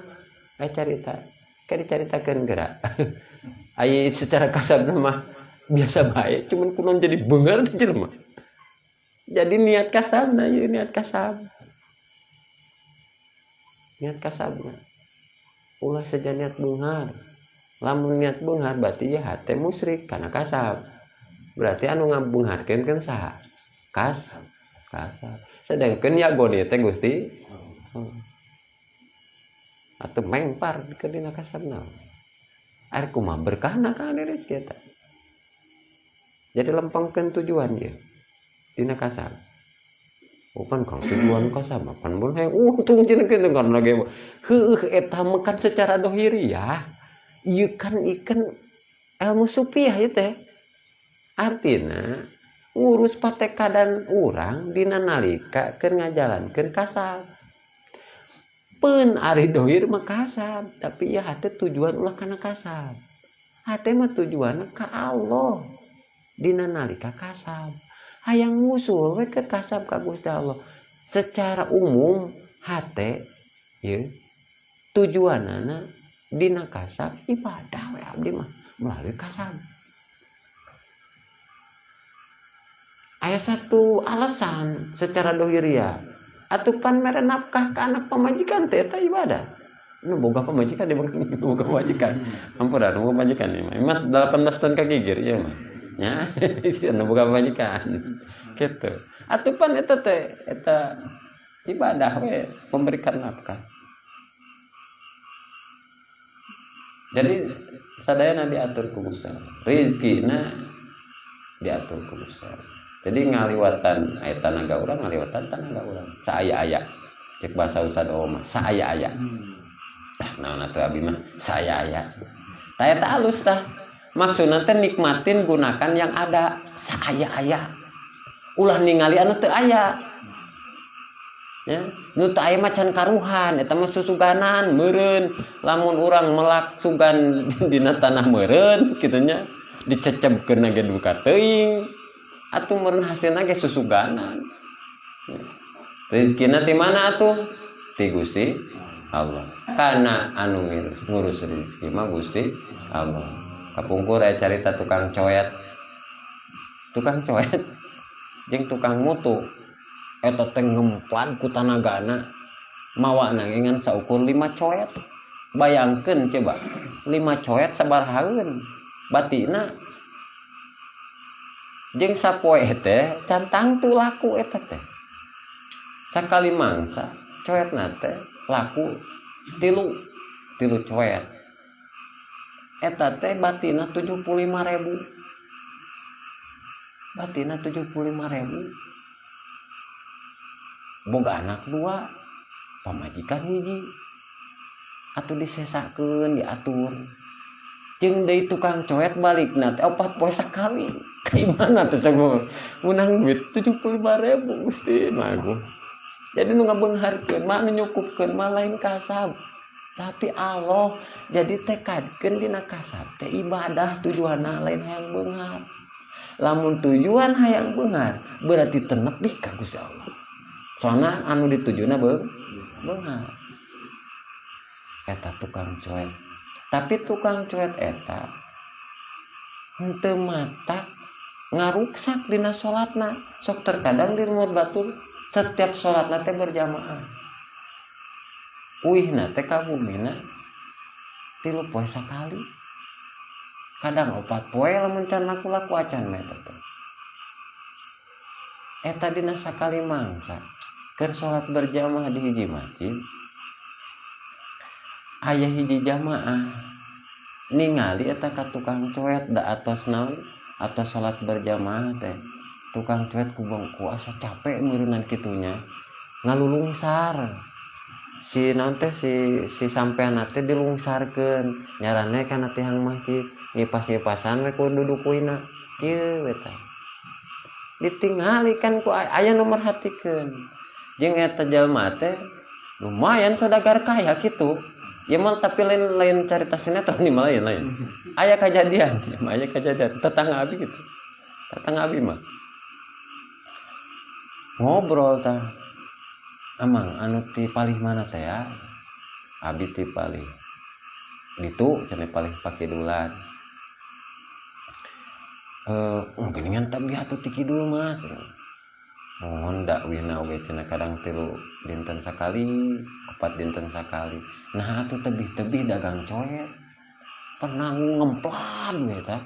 Aya carita. Kayak dicaritakeun geura. Aya secara kasabna mah biasa bae, cuman kunaon jadi beungar teh jelema. Jadi niat kasabna ieu niat kasab. Niat kasabna. Ulah saja niat beunghar. Lamun niat beunghar berarti ya hate musyrik kana kasab. Berarti anu ngabeungharkeun kan saha? Kasab. Sedangkan ya goni teh Gusti. Atau mengpar ke dina kasabna. Ari kumaha berkahna ka rezeki eta. Jadi lempengkeun tujuan ieu dina kasab. Oh kan kang tujuan kasab mah pan mun hayang untung cenah kitu kan lagi. Heueuh eta mah kan secara dohiriah. Ieu kan ikan ilmu supiah ieu teh. Artina ngurus patekadan urang dina nalika keur ngajalankeun kasab. Peun ari dohir mah kasab, tapi ya hate tujuan ulah kana kasab. Hate mah tujuanna ka Allah dina nalika kasab. Hayang ngusul we keur kasab ka Gusti Allah. Secara umum hate ieu tujuanana dina kasab ibadah we abdi mah melalui kasab. Aya satu alasan secara dohiriah. Atuh pan mere nafkah ka anak pamajikan teh eta ibadah. Nu boga pamajikan dia boga pamajikan. Ampura nu boga pamajikan ieu mah. Ieu mah 18 tahun ka gigir ieu mah. Nya, nu boga pamajikan. Gitu. Atuh pan eta teh eta ibadah we memberikan nafkah. Jadi sadayana diatur ku Gusti Allah. Rezekina diatur ku Gusti Allah. Jadi ngaliwatan aya tanaga urang, ngaliwatan tanaga urang. Saaya-aya. Cek bahasa Ustaz Omar, saaya-aya. Ah, naon atuh abi mah saaya-aya. Tah eta alus tah. Maksudna teh nikmatin gunakan yang ada, saaya-aya. Ulah ningali anu teu aya. Ya, nu teu aya mah can karuhan, eta mah susuganan meureun. Lamun urang melak sugan dina tanah meureun kitu nya, dicecebkeun ge duka teuing. Atuh meureun hasilna ge susuganan. Rezekina ti mana atuh? Ti Gusti Allah. Karena anu ngurus rezeki mah Gusti Allah. Kapungkur aya carita tukang coet. Tukang coet jeung tukang mutu. Eta teh ngemplan ku tanagana mawana ge ngan saukur 5 coet. Bayangkeun coba 5 coet sabarahaeun batina. Jeung sapoe teh can tangtu laku eta teh. Sakali mangsa coetna teh laku tilu coet. Eta teh batina 75.000. Batina 75.000. Boga anak 2, pamajikan hiji. Atuh disesakeun, diatur. Jeung deui tukang coet balikna teh 4 poe sakali. Kaimana teh sok menang duit 75.000 Gusti mah. Jadi nu ngabeungharkeun mah nu nyukupkeun mah lain kasab, tapi Allah. Jadi tekadkeun dina kasab teh ibadah, tujuanna lain hayang beunghar. Lamun tujuan hayang beunghar berarti teu nepi ka Gusti Allah. Soalna anu ditujuna beunghar. Eta tukang coet. Tapi tukang coet eta henteu matak ngaruksak dina salatna. Sok terkadang di rumah batur setiap salatna teh berjamaah. Uihna teh ka bumina 3 poe sakali. Kadang 4 poe lamun can laku-laku acan mah eta teh. Eta dina sakali mangsa keur salat berjamaah di hiji masjid, aya hiji jamaah ningali eta ka tukang coet da atos naon atos salat berjamaah teh. Tukang coet ku bangku asa capek meureunnan kitunya ngalulungsar si naon teh si sampean teh dilungsarkeun nyarane kana tihang masjid ngipas-ngipasan we ku duduk kuina kieu we tah ditingali kan ku aya nu merhatikeun jeung eta jalma teh lumayan saudagar kaya kitu. Ya mah tapi lain carita sinetron nih, malah lain. Aya kejadian, ya mah aya kejadian tetangga abi gitu. Tetangga abi mah ngobrol tah. Amang anu ti palih mana teh ya? Abi ti palih ditu cenah palih pakidulan. Geuningan tabi atuh ti kidul mah. Mohon dakwina oge cenah kadang 3 dinten sakali, 4 dinten sakali. Nah atuh tebih-tebih dagang coet. Pernah ngemplan we tah.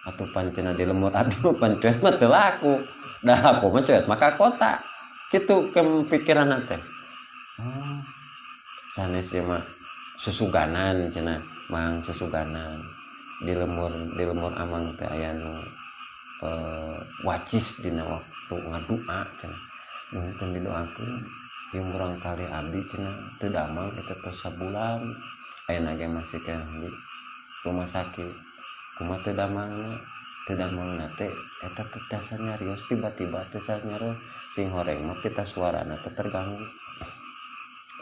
Atuh pancena di lemur abdi mah pan coet mah teu laku. Dah laku mah coet maka kota. Kitu kepikiran teh. Oh, sanes ieu mah susuganan cenah, mang susuganan. Di lemur amang teh aya nu wacis dina waktu ngadua cenah. Nuhunkeun didoakeun ieu murang kali abdi cenah teu damang eta tos sabulan ayeuna ge masih keneh di rumah sakit. Kumaha teu damangna? Teu damangna teh eta teh dasar nyarios tiba-tiba teh dasar nyarios sing horeng mah kita suarana teh terganggu.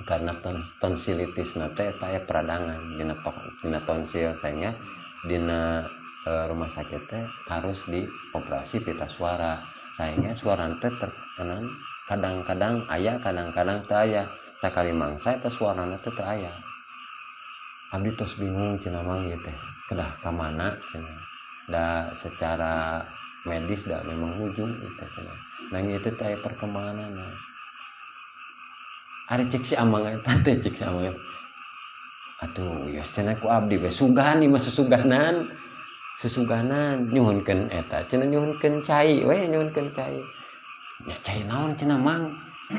Karena tonsilitisna teh eta aya peradangan dina tonsil sehingga dina rumah sakit teh harus dioperasi pita suara sehingga suara teh terkenan kadang-kadang aya kadang-kadang teu aya. Sakali mangsa eta suarana teh teu aya. Abdi tos bingung cenah mang ieu teh kedah ka mana cenah. Da secara medis da memang hujung ieu teh cenah. Nang ieu teh aya perkembanganna. Ari cek si amang eta teh cek si amang. Atuh wios cenah ku abdi we sugan ieu mah susuganan. Susuganan nyuhunkeun eta cenah nyuhunkeun cai we nyuhunkeun cai. Nya cai naon cenah mang?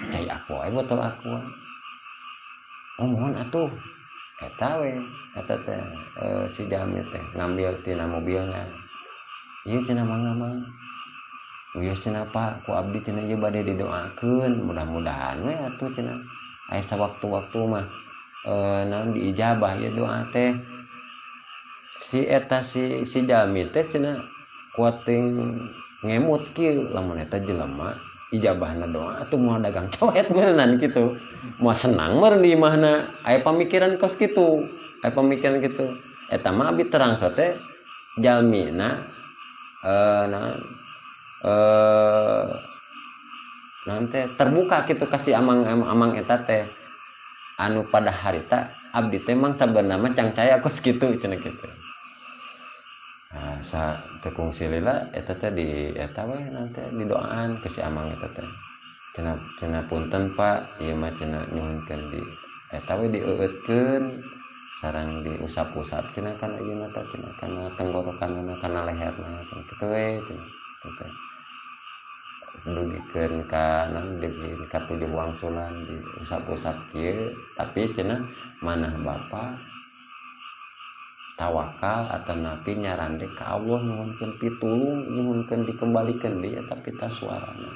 Cai aqua we botol aqua. Oh mohon atuh. Eta we eta teh si Jami teh ngambil tina mobilna. Ieu cenah mangga mang. Wios cenah Pak ku abdi cenah ieu bade didoakeun mudah-mudahan we atuh cenah. Aya sawaktu-waktu mah naon diijabah ieu doa teh. Si eta si Jami teh cenah kuating ngemut kieu lamun eta jelema Ijabahna doa atuh moal dagang coet beuneunan kitu. Moal senang meureun di imahna, aya pamikiran kos kitu, aya pamikiran kitu. Eta mah abdi terang teh jalmina naon naon teh terbuka kitu kasih amang amang eta teh anu pada harita abdi teh mang sabenerna mah cang caya kos kitu cenah kitu. Nah, sa teu kungsi lila eta teh di eta we nanti didoaan ke si amang eta teh. Cenah cenah punten Pak, ieu mah cenah nyuhunkeun di eta we dieueutkeun sareng diusap-usap cenah kana ieu teh cenah kana tenggorokanna kana leherna cenah kitu we cenah teh. Dugikeun ka naon dugikeun ka tujuh wangsulan diusap-usap kieu tapi cenah manah Bapak tawakal atau napi nyarande ka Allah nyuhunkeun pitulung nyuhunkeun dikembalikeun deui eta pita suarana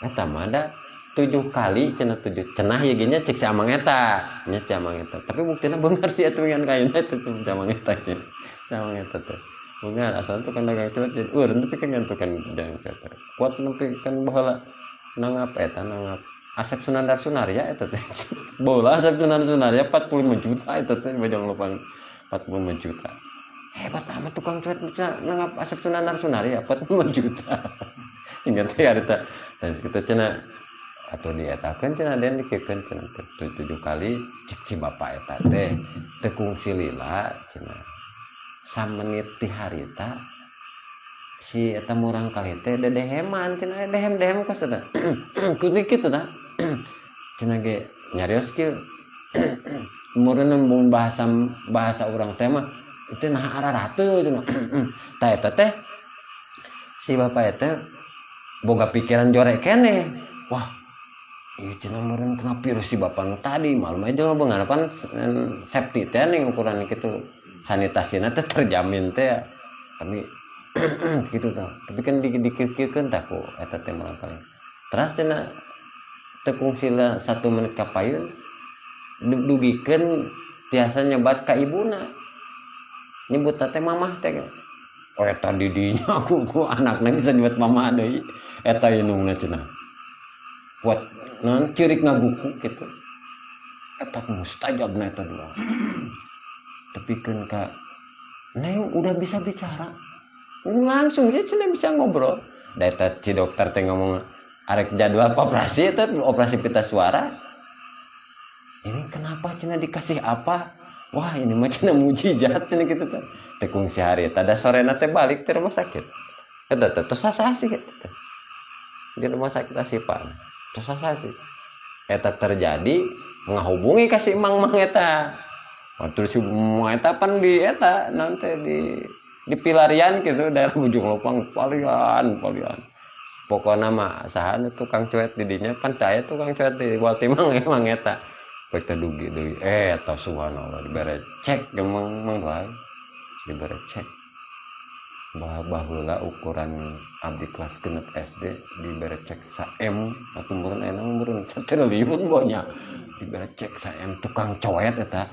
eta mah da 7 kali cenah 7 cenah ieu ge nya cek si amang eta nya si amang eta tapi buktina beunghar sih atuh ngan kaina teh si amang eta nya si amang eta teh beunghar asal tukang dagang coet jadi eureun tapi kan ngan tukang dagang coet kuat nepi kan baheula nanggap eta nanggap Asep Sunandar Sunarya eta teh bola Asep Sunandar Sunarya 45 juta eta teh Bojong Lopang 45 juta. Hebat amat tukang cuet bisa nanggap Asep Sunandar Sunarya 45 juta. Ingat ya eta. Dan kita cenah atau dietakeun cenah den dikeun cenah 7 kali cek si bapak eta teh teu kungsi lila cenah. Samenit ti harita si eta murang kali teh dedeheman cenah dehem-dehem kos eta. Kudu kitu tah. Cenah ge nyarios kieu. Meureun mun bahasa bahasa urang teh mah itu nah araratu cenah. Tah eta teh si bapak eta boga pikiran jorek keneh. Wah, ieu cenah meureun kena virus si bapak nu tadi malum aja mah beunghar pan safety teh ning ukuran kitu sanitasina teh terjamin teh tapi kitu tah. Tapi kan dikir-kirkeun tah ku eta teh mah kali. Teras cenah teu kungsila 1 menit ka payun dugikeun tiasa nyebat ka ibuna. Nyebut teh mamah teh. Oh eta didinya aku ku anakna bisa nyebut mamah deui. Eta indungna cenah. Kuat naon ceurik ngaguku kitu. Eta mustajabna eta doa. Tepikeun ka Neng udah bisa bicara. Langsung sih cenah bisa ngobrol. Da eta si dokter teh ngomong arek jadwal operasi eta operasi pita suara. Ini kenapa cenah dikasih apa? Wah ini mah cenah mujizat cenah kitu teh. Teh kungsi hari eta da sorena teh balik ke rumah sakit. Eta teh tos sasasi kitu teh. Di rumah sakit Asipa. Tos sasasi. Eta terjadi ngahubungi ka si mang-mang eta. Waktu si mang eta pan di eta naon teh di Pilarian gitu daerah Bojong Lopang palian palian. Pokona mah saha nu tukang cuet di dinya pan saya tukang cuet di Waltimang emang eta. Baik teh dugi deui eta subhanallah dibere cek emang mang wae. Dibere cek. Baheula ukuran abdi kelas 6 SD dibere cek sa M atuh meureun ayeuna mah meureun satriliun bonya. Dibere cek sa M tukang coet eta.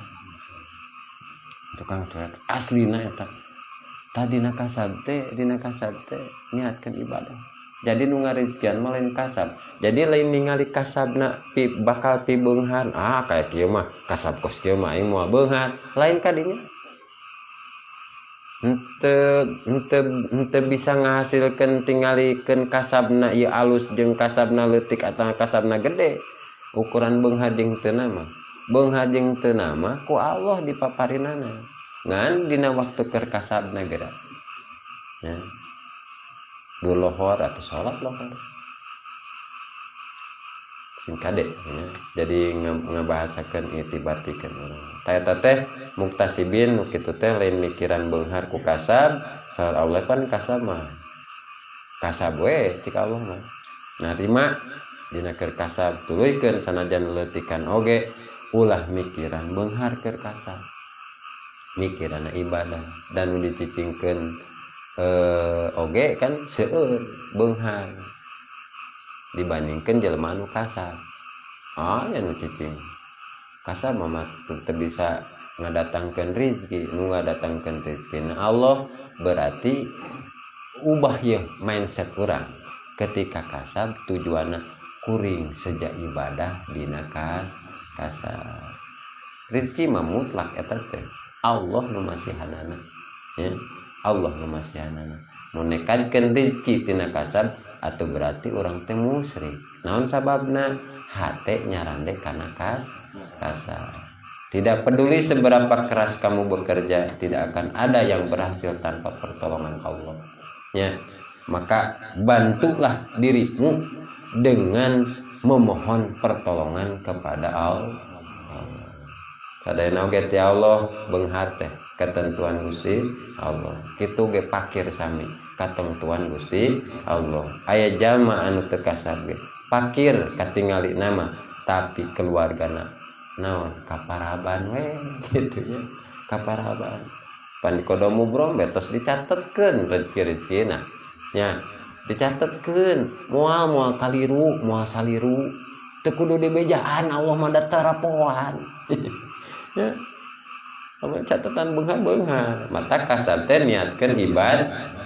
Tukang coet aslina eta. Tadina kasab teh dina kasab teh niatkeun ibadah. Jadi nu ngarizkian mah lain kasab. Jadi lain ningali kasabna bakal pibeunghan. Ah kayak kieu mah kasab kos kieu mah aing moal beunghar. Lain kadinya. Henteu bisa ngahasilkeun tingalikeun kasabna ieu alus jeung kasabna leutik atawa kasabna gede. Ukuran beunghar jeung teu mah. Beunghar jeung teu mah ku Allah dipaparinana. Ngan dina waktu keur kasabna geura. Ya. Dulohor atau sholat lohor sing kade ya. Jadi ngebahasakeun itibatikan urang tah eta teh muktasibin nu kitu teh lain mikiran beunghar ku kasab saur Allah pan kasab mah kasab we cik Allah mah narima dina keur kasab tuluykeun sanajan leutikan oge ulah mikiran beunghar keur kasab mikiranna ibadah dan nu dicicingkeun oge kan seueur beunghar dibandingkeun jelema anu kasar. Ah ya nu cicing kasar mah teu bisa ngadatangkeun rezeki, nu ngadatangkeun rezeki na Allah berarti ubah ye mindset urang. Ketika kasab tujuanna kuring sejak ibadah dina kasab. Rezeki mah mutlak eta teh Allah nu masihanana ya, Allah nu masihanana. Mun nekadkeun rezeki tina kasab atau berarti urang teh musyrik. Naon sababna? Hate nyarande kana kasab. Tidak peduli seberapa keras kamu bekerja, tidak akan ada yang berhasil tanpa pertolongan Allah. Ya, maka bantulah dirimu dengan memohon pertolongan kepada Allah. Sadayana oge ti Allah beunghar teh ketentuan Gusti Allah. Kitu ge pakir sami katentuan Gusti Allah. Aya jalma anu teu kasab ge pakir katingali nama tapi keluargana naon kaparaban we kitu nya, kaparaban. Pan kodo mubrom betos dicatetkeun rezeki-rezekina nya, dicatetkeun moal kaliru moal saliru teu kudu dibejaan Allah mah da tarapoan. Ya, apa catatan beunghar-beunghar mata kasab teh niatkeun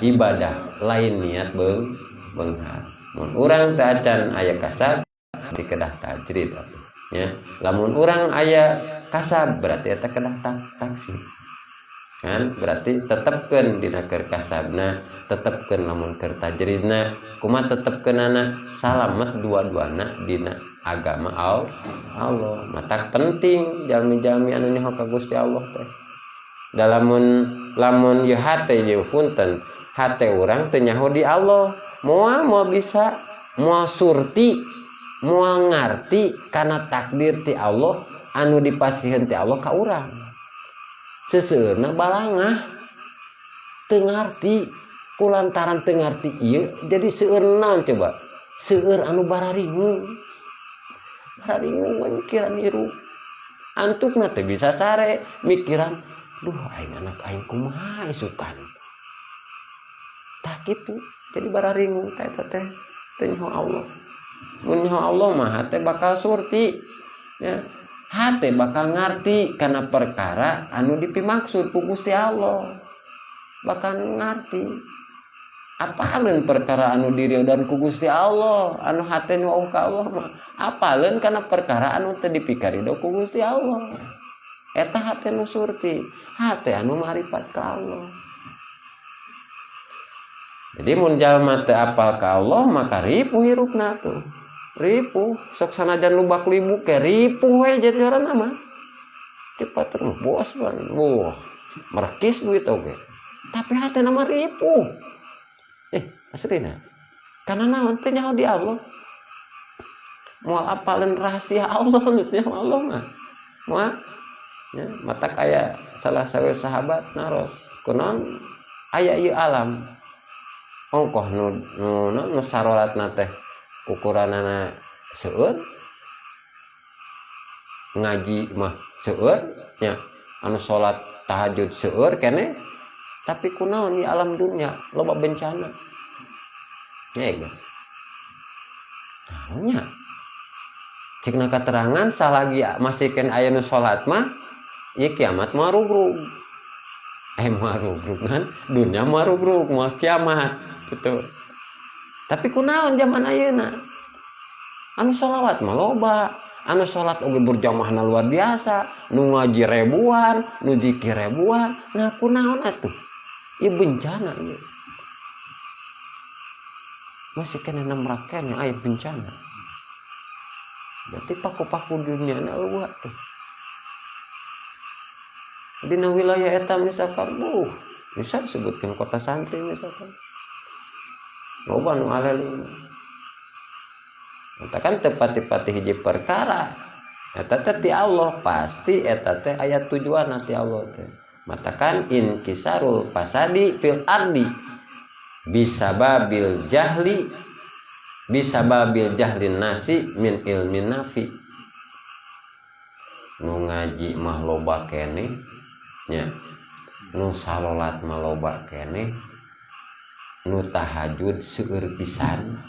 ibadah lain niat beunghar. Mun urang teu acan aya kasab dikedah tajrid atuh ya. Lamun urang aya kasab berarti eta kedah taksib kan, berarti tetepkeun dina keur kasabna, tetepkeun lamun keur tajridna. Kumaha tetepkeunana? Salamet dua-duana dina agama Allah. Mata penting jalmi-jalmi anu nyaho ka Gusti Allah teh. Da lamun ieu hate ieu punten, hate urang teu nyaho di Allah, moal moal bisa, moal surti, moal ngarti kana takdir ti Allah anu dipasiheun ti Allah ka urang. Seseueurna balangah teu ngarti, kulantaran teu ngarti ieu jadi seueur naon coba? Seueur anu bararingung. Bararingung mikiran hirup. Antukna teh bisa sare mikiran, duh aing anak aing kumaha isukan. Tah kitu jadi bararingung teh eta teh teu nyaho Allah. Mun nyaho Allah mah hate bakal surti ya. Hate bakal ngarti kana perkara anu dipimaksud ku Gusti Allah. Bakal ngarti apaleun perkara anu diridan ku Gusti Allah, anu hate nu ka Allah mah apaleun kana perkara anu teu dipikarido ku Gusti Allah. Eta hate nu surti, hate anu marifat ka Allah. Jadi mun jalma teu apal ka Allah maka ripuh hirupna tuh. Ripuh, sok sanajan lubak libuk ke ripuh we jadi orang mah. Cepat terus bos ban. Wah, merekis duit oge. Tapi hate nama ripuh. Asrina. Karena naon teh nyaho di Allah. Moal apaleun rahasia Allah nyaho Allah mah. Moal ya, mata kaya salah sawe sahabat naros. Kunaon aya ieu alam. Ongkoh nu sarolatna teh ukuranana seueur, ngaji mah seueur nya, anu salat tahajud seueur keneh, tapi kunaon di alam dunia loba bencana ya ge naonnya cekna keterangan salagi masih ken aya nu salat mah ieu kiamat mah rugrug, mah rugrug kan dunia mah rugrug mah kiamat gitu. Tapi kunaon zaman ayeuna anu sholawat mah loba, anu salat oge berjamaahna luar biasa, nu ngaji ribuan, nu zikir ribuan. Nah kunaon atuh? Ieu bencana ieu. Masih kena nemraken aya bencana. Berarti paku-paku dunia na eueuh atuh. Dina wilayah eta misalkan, bisa disebutkan kota santri misalkan. Loba nu alelin. Eta kan teu pati-pati hiji perkara. Eta teh ti Allah, pasti eta teh aya tujuanna ti Allah teh. Matakan inkisarul fasadi fil ardi bisababil jahli bisababil jahlin nasi min ilmin nafi. Nu ngaji mah loba keneh nya, nu salolat mah loba keneh, nu tahajud seueur pisan,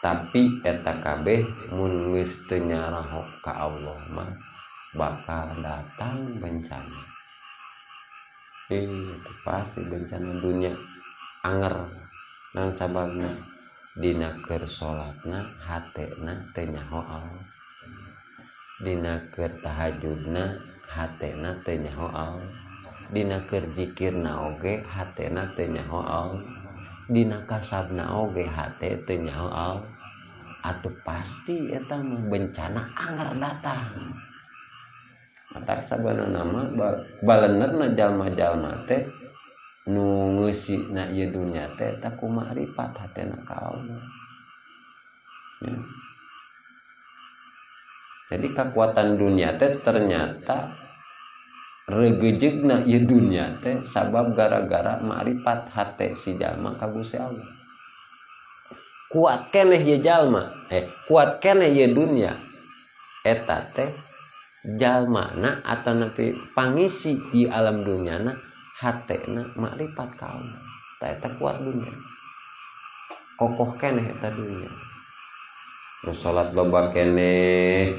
tapi eta kabeh mun geus teu nyarahok ka Allah mah bakal datang bencana. Itu pasti bencana dunia anger. Naon sababna? Dina keur salatna hatena teu nyaho Allah. Dina keur tahajudna hatena teu nyaho Allah. Dina keur zikirna oge hatena teu nyaho Allah. Dina kasabna oge hate teu nyaho Allah. Atuh pasti eta mah bencana anger datang. Matak sabanana mah balenerna jalma-jalma teh nu ngeusina ieu dunya teh eta ku makrifat hatena ka Allah. Ya. Jadi kekuatan dunia teh ternyata regejeugna ieu dunya teh sabab gara-gara makrifat hate si jalma ka Gusti Allah. Kuat keneh ieu jalma, kuat keneh ieu dunya. Eta teh jalmana atanapi pangisi di alam dunyana hatena makrifat ka Allah. Ta eta kuat dunya. Kokoh keneh eta dunya. Nu salat loba keneh,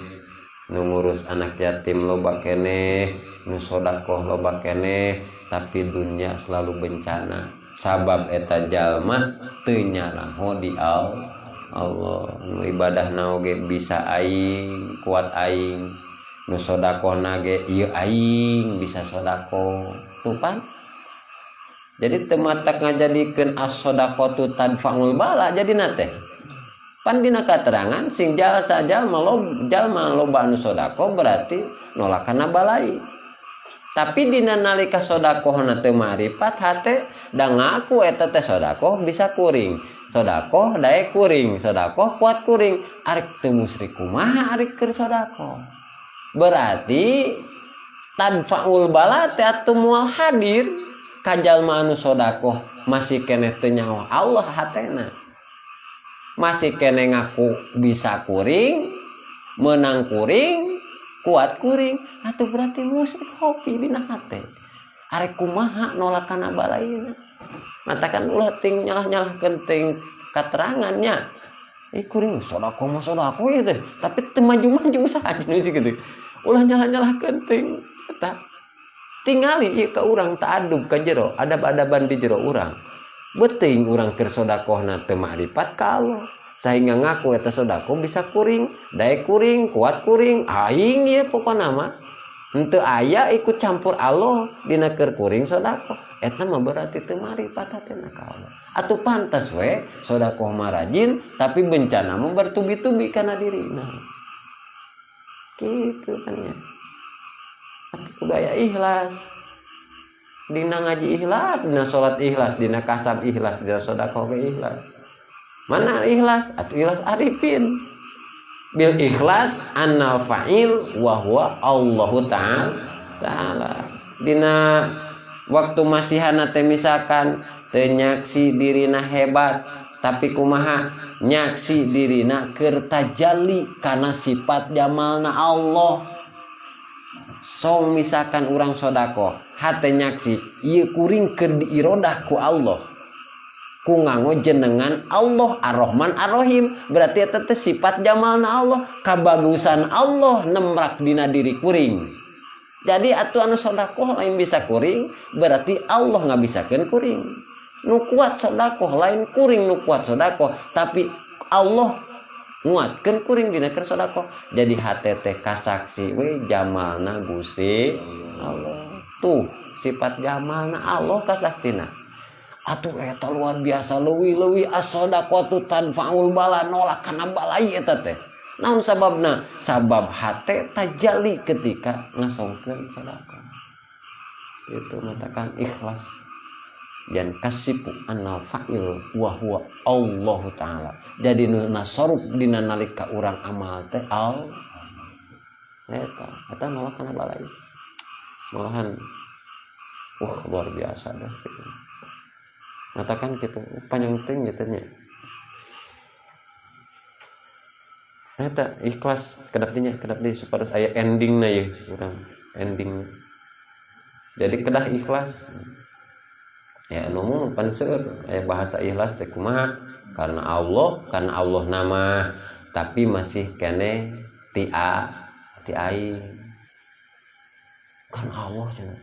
nu ngurus anak yatim loba keneh, nu sodakoh loba keneh, tapi dunia selalu bencana. Sabab eta jalma teu nyaraho di Allah. Nu ibadahna oge bisa aing, kuat aing. Nu sodakohna ge ieu aing bisa sodakoh. Tuh pan. Jadi teu matak ngajadikeun as-shadaqatu tadfa'ul bala jadina teh. Pan dina katerangan sing jalma jalma loba anu sodakoh berarti nolakana balai. Tapi dina nalika sodakohna teu marifat hate da ngaku eta teh sodakoh bisa kuring. Sodakoh daek kuring, sodakoh kuat kuring. Arek teu musyrik kumaha arek keur sodakoh. Berarti tadfa'ul bala teh atuh moal hadir ka jalma anu sodakoh masih keneh teu nyaho Allah hatena. Masih keneh ngaku bisa kuring, menang kuring, kuat kuring, atuh berarti musyrik hobi dina hate. Arek kumaha nolakana balaina. Matakan ulah ting nyalah-nyalahkeun ting katerangannya. Ih kuring sodakoh mah sodakoh ieu teh, tapi teu maju-maju usaha cenah gitu. Ulah nyalah-nyalahkeun ting eta. Tingali ieu ka urang ta'adub ka jero, adab-adaban di jero urang. Beuting urang keur sodakohna teu makrifat ka Allah. Sehingga ngaku eta sodakoh bisa kuring, daek kuring, kuat kuring, aing ieu pokona mah. Henteu aya ikut campur Allah dina keur kuring sodakoh. Eta mah berarti teu makrifat hatena ka Allah. Atuh pantes we sodakoh mah rajin tapi bencana mah bertubi-tubi kana dirina. Kitu kan nya. Atuh kudu aya ikhlas. Dina ngaji ikhlas, dina salat ikhlas, dina kasab ikhlas, dina sodakoh ge ikhlas. Mana ikhlas? Atuh ikhlas arifin. Bil ikhlas annal fa'il wa huwa Allahu ta'ala. Dina waktu masihana teh misalkan teu nyaksi dirina hebat, tapi kumaha nyaksi dirina keur tajalli kana sifat jamalna Allah. Song misalkan urang sodakoh hate nyaksi ieu kuring keur diirodah ku Allah, ku nganggo jenengan Allah Ar-Rahman Ar-Rahim, berarti eta teh sifat jamalna Allah, kabagusan Allah nemrak dina diri kuring. Jadi atuh anu sodakoh lain bisa kuring, berarti Allah ngabisakeun kuring. Nu kuat sodakoh lain kuring nu kuat sodakoh, tapi Allah nguatkeun kuring dina keur sodakoh. Jadi hate teh kasaksi we jamalna Gusti Allah. Tuh sifat jamalna Allah kasaksina. Atuh eta luar biasa leuwih-leuwih as-shadaqatu tadfa'ul bala, nolak kana balai eta teh. Naon sababna? Sabab hate tajalli ketika ngasongkeun sedekah. Itu matakan ikhlas. Dan kasipu annal fa'il wa huwa Allahu ta'ala. Jadi nu nasaruf dina nalika urang amal teh al eta, eta nolak kana balai. Malahan luar biasa dah gitu. Matakan gitu, panjang ting gitu nya. Eta ikhlas kedap dinya, kedap di supaya aya endingna ye urang, ending. Jadi kedah ikhlas. Ya nu pan seueur aya bahasa ikhlas teh kumaha? Karena Allah nama, tapi masih kene ti a, ti aing. Karena Allah cenah.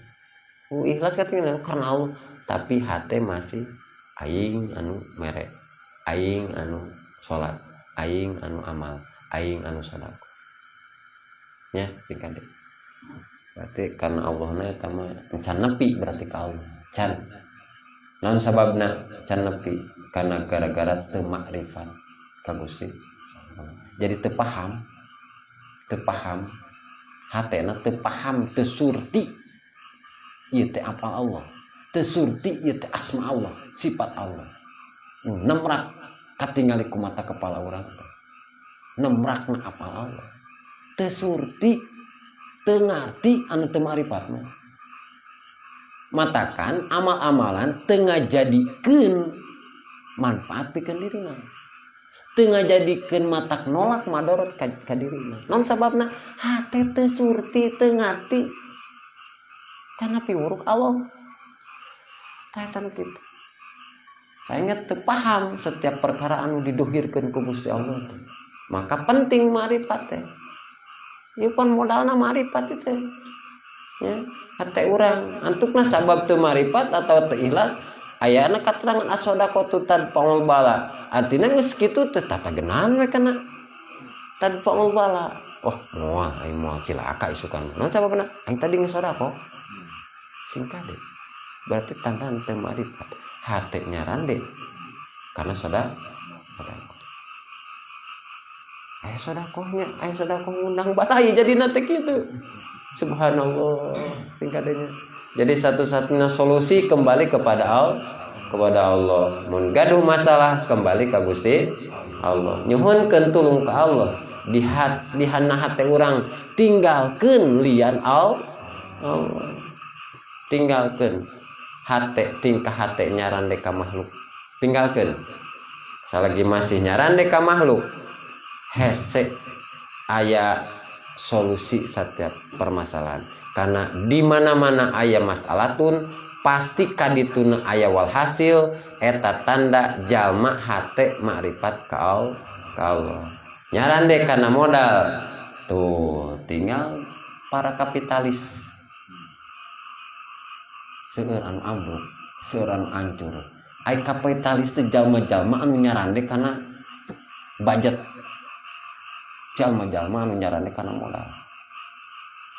Ikhlas katanya karena Allah, tapi hate masih aing anu mere, Aing anu salat, aing anu amal, aing anu sedekah. Nya tingkat. Berarti karena Allahna eta mah can nepi berarti ka Allah. Can. Naon sababna can nepi? Karena gara-gara teu makrifat ka Gusti. Jadi teu paham, teu paham, hatena teu paham, teu surti ieu teh apa Allah, teu surti ieu teh asma Allah, sifat Allah. Nemrak katingali ku mata kepala urang teh. Nemrakna apa Allah. Teu surti, teu ngarti anu teu makrifat mah. Matakan amal-amalan teu ngajadikeun manfaat pikeun dirina. Teu ngajadikeun matak nolak madorot ka dirina. Naon sababna? Hate teu surti, teu ngarti. Karena piwuruk Allah. Tah eta nu kitu. Saya teu paham setiap perkara anu didohirkeun ku Gusti Allah teh. Maka penting marifat teh. Ieu pan modalna marifat itu. Ya, hate urang antukna sabab teu marifat atau teu ikhlas ayana katerangan as-shadaqatu tadfa'ul bala. Artinya geus kitu teh tatagenan we kana tadfa'ul bala. Wah, moal aing moal cilaka isukan. Naon sababna? Aing tadi geus sedekah. Singkat deh. Berarti tanda teu marifat. Hate nyarande karena sedekah. Aya sedekahnya, aya sedekah ngundang balai jadi nanti kitu. Subhanallah, singkatnya. Jadi satu-satunya solusi kembali kepada Allah, kepada Allah. Mun gaduh masalah kembali ke Gusti Allah. Nyuhunkeun tulung ka Allah. Di hat, di hana hate urang tinggalkeun lian Allah. Tinggalkeun hate, tingkah hate nyarande ka makhluk. Tinggalkeun. Salagi masih nyarande ka makhluk, hese aya solusi setiap permasalahan. Karena di mana-mana aya masalatun pasti kadituna aya walhasil eta tanda jalma hate makrifat ka Allah. Nyarande karena modal. Tuh, tinggal para kapitalis. Seueur anu ambruk, seueur anu hancur. Ai kapitalis teh jalma-jalma anu nyarande karena budget. Jalma-jalma anu nyarande karena modal.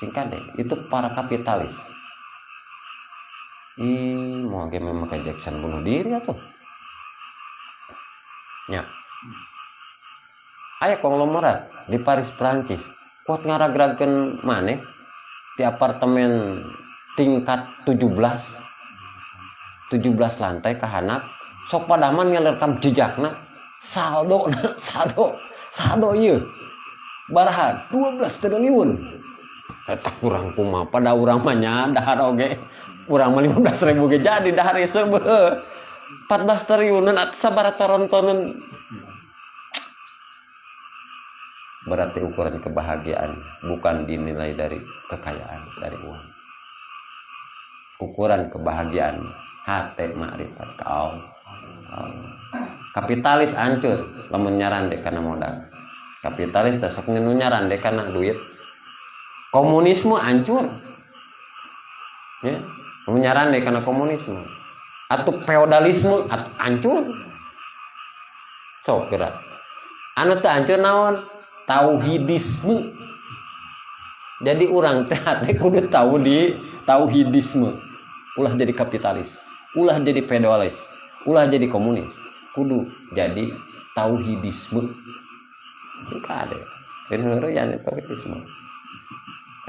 Singkat deh, itu para kapitalis. Ih, mau ge Michael Jackson bunuh diri atuh. Nya. Aya konglomerat di Paris, Prancis. Kuat ngaragragkeun maneh di apartemen tingkat 17 17 lantai ka handap sok padaman ngerekam jejakna saldo saldo saldo ieu baraha 12 triliun eta kurang kumaha pada urang mah nya dahar oge urang mah 15.000 ge jadi dahar seubeuh 14 triliunan atuh sabaraha toron-toron. Berarti ukuran kebahagiaan bukan dinilai dari kekayaan, dari uang. Ukuran kebahagiaan hate makrifat ka Allah. Kapitalis hancur lamun nyarande kana modal. Kapitalis teh sok nu nyarande kana duit. Komunisme hancur. Ya, lamun nyarande kana komunisme. Atau feodalisme hancur. Sok gerak. Anu teu hancur naon? Tauhidisme. Jadi urang teh hate kudu tahu di tauhidisme. Ulah jadi kapitalis, ulah jadi feodalis, ulah jadi komunis. Kudu jadi tauhidisme. Enggak ada. Ini ya tauhidisme.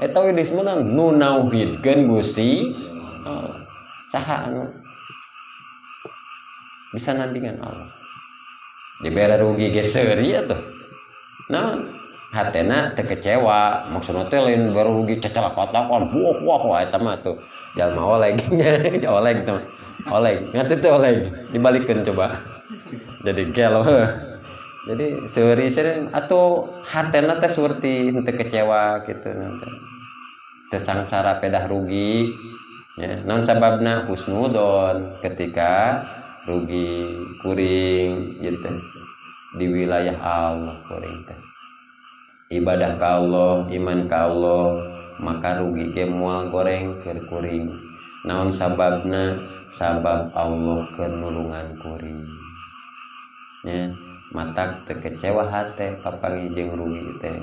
Tauhidisme na nu nauhidkeun Gusti Allah. Saha anu bisa nandingan Allah. Dibere rugi ge seuri atuh. Nah, hatena teu kecewa, maksudna teh lain baru rugi cecelakotakan, wah wah wah eta mah tuh jalma oleng oleng tuh. Oleng, ngerti tuh oleng, dibalikeun coba. Jadi gelo. Jadi seuri seureun atau hatena teh seperti henteu kecewa gitu nanti. Teu sangsara pedah rugi. Ya, naon sababna husnudon ketika rugi kuring gitu di wilayah Allah kuring teh. Ibadah ka Allah, iman ka Allah, maka rugi ge moal goreng keur kuring. Naon sababna? Sabab Allah keur nulungan kuring. Ya, Matak teu kecewa hate papanggih jeung rugi teh.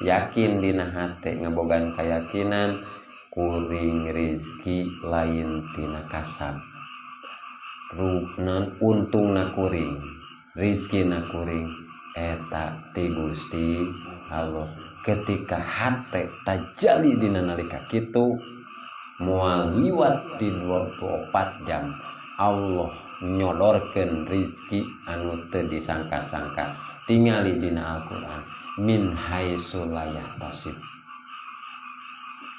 Yakin dina hate, ngabogaan keyakinan kuring rizki lain tina kasab. Non untungna kuring, rizkina kuring eta ti Gusti Allah. Ketika hate tajali dina nalika kitu, moal liwat di 24 jam Allah nyodorkeun rizki anu teu disangka-sangka. Tingali dina Al-Qur'an, min haitsu la yahtasib,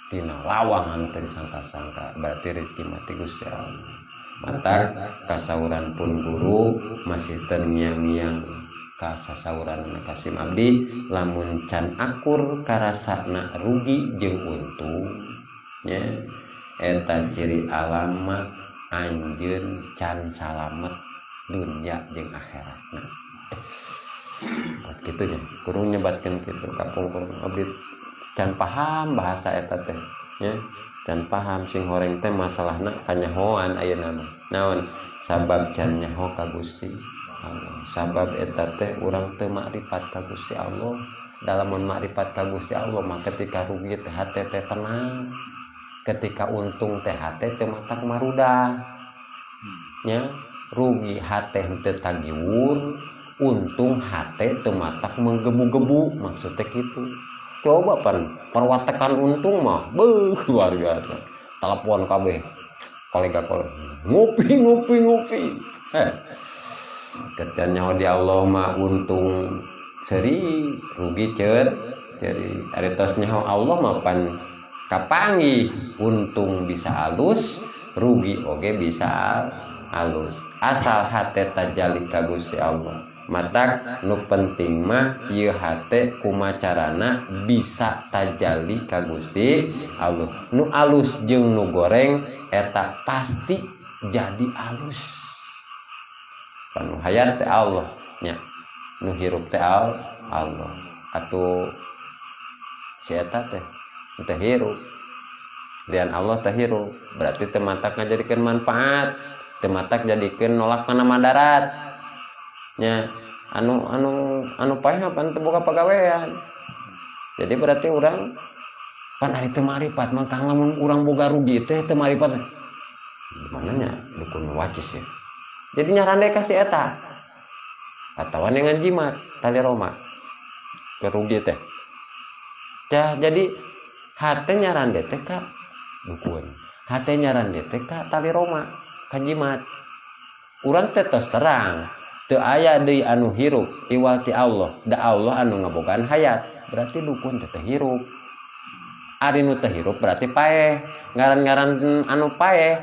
tina lawang anu teu disangka-sangka. Berarti rizki mah ti Gusti Allah. Matak kasauran pun guru masih terngiang-ngiang kasasauran kasim abdi, lamun can akur karasana rugi jeung untung nya, eta ciri alamat anjeun can salamet dunya jeung akhiratna. Kitu nya kurang nyebatkeun kitu kapungkur abdi can paham bahasa eta teh nya, can paham sing horeng teh masalahna kanyahoan ayeuna mah. Naon sabab can nyaho ka Gusti Allah? Sabab eta teh urang teu makrifat ka Gusti Allah. Dalam mun makrifat ka Gusti Allah mah ketika rugi teh hate teh tenang, ketika untung teh hate teh matak marudah nya. Rugi hate henteu tagiwur, untung hate teu matak menggebu-gebu, maksudnya kitu. Coba pan perwatekan untung mah beuh luar biasa, telepon kabeh kolega kolega ngopi ngopi ngopi. Ketika nyaho di Allah mah untung seri, rugi cer jadi. Ari tos nyaho Allah mah pan kapanggih untung bisa alus, rugi oge bisa alus, asal hate tajali ka Gusti Allah. Matak nu penting mah ieu hate kumacarana bisa tajali ka Gusti Allah. Nu alus jeung nu goreng eta pasti jadi alus. Pan nu hayat teh Allah nya, nu hirup teh Allah. Atuh si eta teh teh hirup, lian Allah teh hirup, berarti teu matak ngajadikeun manfaat, teu matak jadikeun nolak kana madarat nya. Anu anu anu paeh pan teu boga pagawean. Jadi berarti urang pan ari teu marifat mah kang, lamun urang boga rugi teh teu marifat gimana nya? Dukun wacis ya, jadi nyarande ka si eta atawa dengan jimat tali roma ke rugi teh ya. Jadi hate nyarande teh ka dukun, hate nyarande teh ka tali roma, ka jimat. Urang teh tos terang teu aya deui anu hirup iwal ti Allah, da Allah anu ngabogaan hayat. Berarti dukun teh teu hirup. Ari nu teu hirup berarti paeh. Ngaran-ngaran anu paeh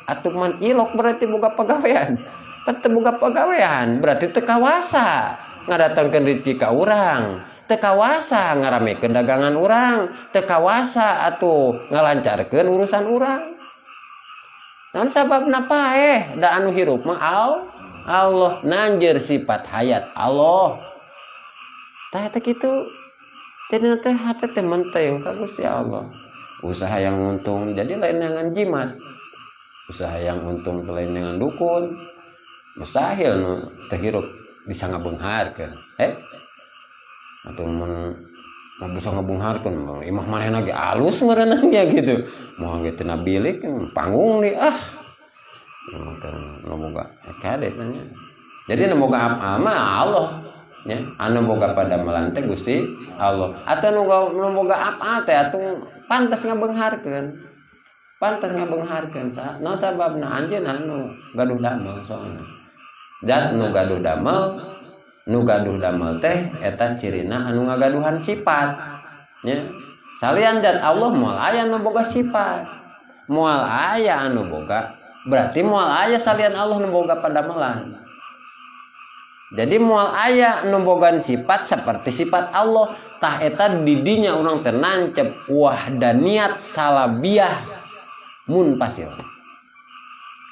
atuh man ilok, berarti boga pagawean. Pan teu boga pagawean berarti teu kawasa ngadatangkeun rezeki ka urang, teu kawasa ngaramekeun dagangan urang, teu kawasa atuh ngalancarkeun urusan urang. Naon sababna? Paeh. Da anu hirup mah Allah, nanjer sifat hayat Allah. Tah eta kitu. Jadi teh hate teh menteng ka Gusti Allah. Usaha yang untung jadi lain dengan jimat, usaha yang untung lain dengan dukun. Mustahil nu teu hirup bisa ngabeungharkeun. Atau mun bisa ngabeungharkeun imah manehna ge alus meureunanya gitu, moal ge tina bilik panggung nih. Ah, nu boga kade nya. Jadi nu boga apa Allah nya, anu boga padamelan teh Gusti Allah. Atau nu boga apa teh atuh pantas ngabeungharkeun, pantas ngabeungharkeun. Naon sababna? Anjeun anu gaduh damel. Soalna zat nu gaduh damel, nu gaduh damel teh eta cirina anu ngagaduhan sifat nya. Salian zat Allah moal aya nu boga sifat, moal aya anu boga. Berarti moal aya salian Allah nu boga padamelan. Jadi moal aya nu boga sifat seperti sifat Allah. Tah eta didinya urang teh nancep wahdaniyat salabiah munfasil,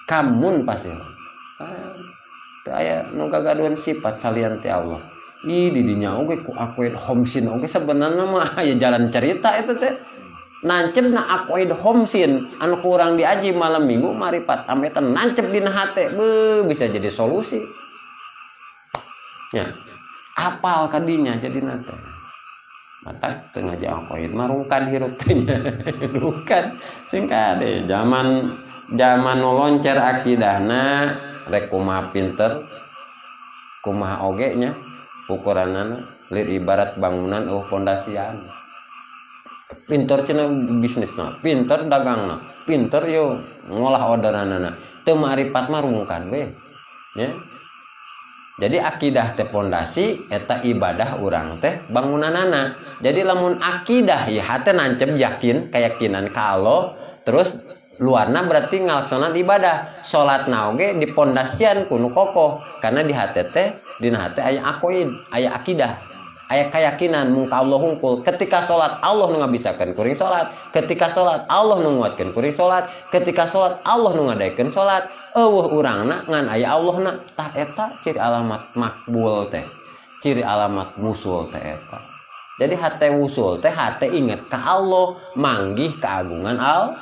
kam munfasil. Teu aya nu gagaduhan sifat salian ti Allah. Ih, didinya oge ku aqoid khomsin oge sebenarnya mah aya jalan cerita itu teh. Nancep na aqoid khomsin anu kurang diaji malam minggu maripat ame teh nancep dina hate, beuh, bisa jadi solusi. Nya apal kadinya jadi nate. Mata teu ngaji aqoid mah rungkan hirup teh nya. Rungkan sing kade zaman zaman nu loncer akidahna rek kumaha pinter kumaha oge nya ukuranana lir ibarat bangunan eueuh pondasian. Pinter cenah bisnisna, pinter dagangna, pinter yo ngolah orderanana. Teu ma'rifat mah rungkan we. Nya. Jadi akidah teh pondasi eta ibadah urang teh bangunanana. Jadi lamun akidah ya hate nancep yakin keyakinan ka Allah, terus luarna berarti ngalaksanan ibadah. Salatna oge dipondasian ku nu kokoh karena di hate teh dina hate aya aqoid, aya akidah, aya keyakinan mung ka Allah hungkul. Ketika salat Allah nu ngabisakeun kuring salat, ketika salat Allah nu nguatkeun kuring salat, ketika salat Allah nu ngadaekeun salat. Eueuh urangna ngan aya Allahna. Tah eta ciri alamat makbul teh, ciri alamat wusul teh eta. Jadi hate wusul teh hate inget ka Allah, manggih keagungan Allah.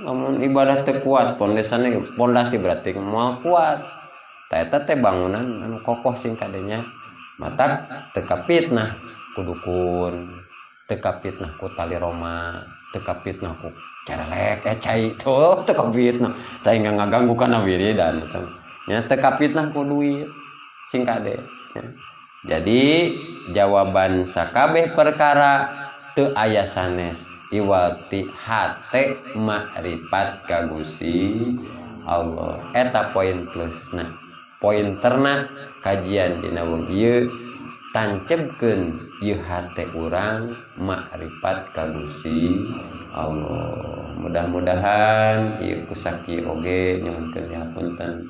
Lamun ibadah teh kuat, pondasana pondasi berarti moal kuat. Tah eta teh bangunan anu kokoh sing kadenya. Matak teu kapitnah ku dukun, teu kapitnah ku tali roma, teu kapitnah ku cerelek cai tuh teu kapitnah sehingga ngaganggu kana wiridan nya, teu kapitnah ku duit sing kade nya. Jadi jawaban sakabeh perkara teu aya sanes iwal ti hate makrifat ka Gusti Allah. Eta poin plusna, poin terna kajian dina wengi ieu tancebkeun ieu hate urang makrifat ka Gusti Allah. Mudah-mudahan ieu kusaki oge nyuhunkeun dihapunten.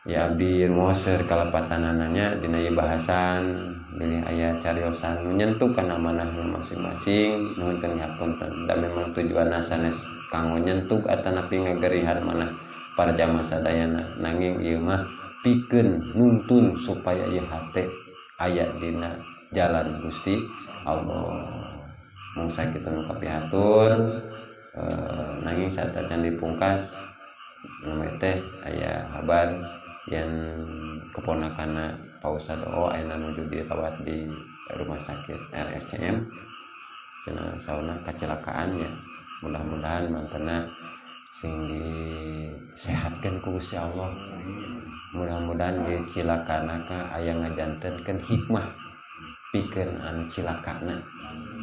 Ya abdi rumoser kalepatanananya dina ieu bahasan bilih aya cariosan menyentuh kana manahna masing-masing, nyuhunkeun dihapunten. Da memang tujuanna sanes kanggo nyentuh atanapi ngagerihan manah para jamaah sadayana, nanging ieu mah pikeun nuntun supaya ieu hate aya dina jalan Gusti Allah. Mung sakitu nu kapihatur, nanging saacan dipungkas namanya teh aya kabar yang keponakanna Pak Ustad O ayeuna nuju dirawat di rumah sakit RSCM cenah sauna kacelakaannya. Mudah-mudahan mantena sing disehatkeun ku Gusti Allah. Mudah-mudahan di cilakana ka aya ngajantenkeun hikmah pikeun anu cilakana,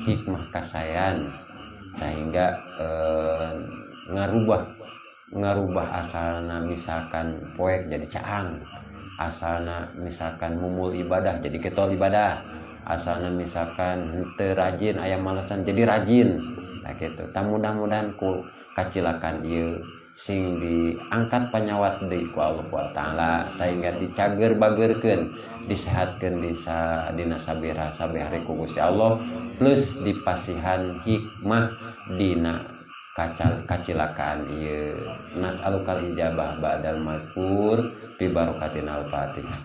hikmah kasayan sehingga ngarubah asalna misalkan poek jadi caang, asalna misalkan mumul ibadah jadi getol ibadah, asalna misalkan henteu rajin aya malesan jadi rajin. Nah gitu. Tah mudah-mudahan ku kacilakan ieu sing diangkat panyawat deui ku Allah wa taala sehingga dicager bageurkeun, disehatkeun dina sabira sabeh hari ku Gusti Allah, plus dipasihan hikmah dina kacilakaan ieu. Nas'alukal ijabah ba'dal mazkur bi barakatin al-Fatihah.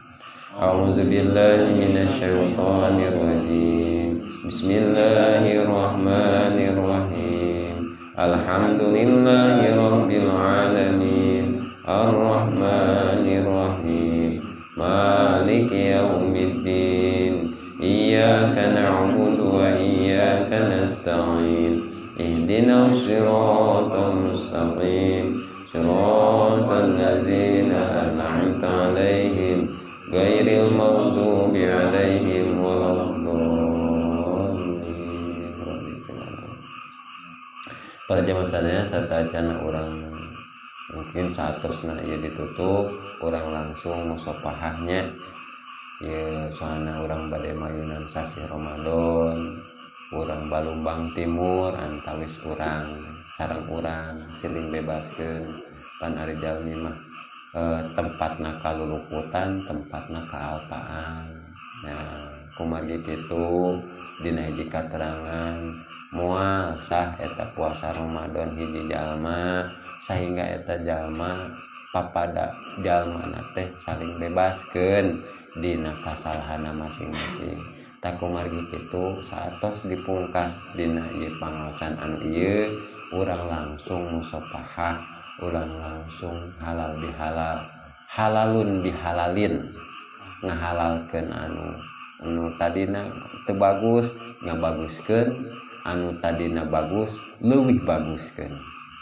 A'udzu billahi minasyaitonir rajim. Bismillahirrahmanirrahim. Alhamdulillahi rabbil alamin. Arrahmanir rahim. Maliki yaumiddin. Iyyaka na'budu wa iyyaka nasta'in. Ihdinas siratal mustaqim. Siratal ladzina an'amta 'alaihim ghairil maghdubi 'alaihim waladdallin. Pada jamaah sadaya serta acana urang mungkin saatosna ieu ditutup, urang langsung musafahahnya. Ieu soalna urang bade mayunan sasih Ramadan, urang Balumbang Timur antawis urang sareng urang siling bebaskeun pan ari jalmi mah tempatna kaluluputan, tempatna kaalpaan. Nah, kumargi kitu dina hiji katerangan moal sah eta puasa Ramadan hiji jalma sehingga eta jalma papada jalmana teh saling bebaskeun dina kasalahanna masing-masing. Tak kumargi kitu saatos dipungkas dina ieu pangaosan anu ieu urang langsung musafahah, urang langsung halal bihalal, Halalun bihalalin, ngahalalkeun anu anu tadina teu bagus ngabaguskeun, anu tadina bagus leuwih baguskeun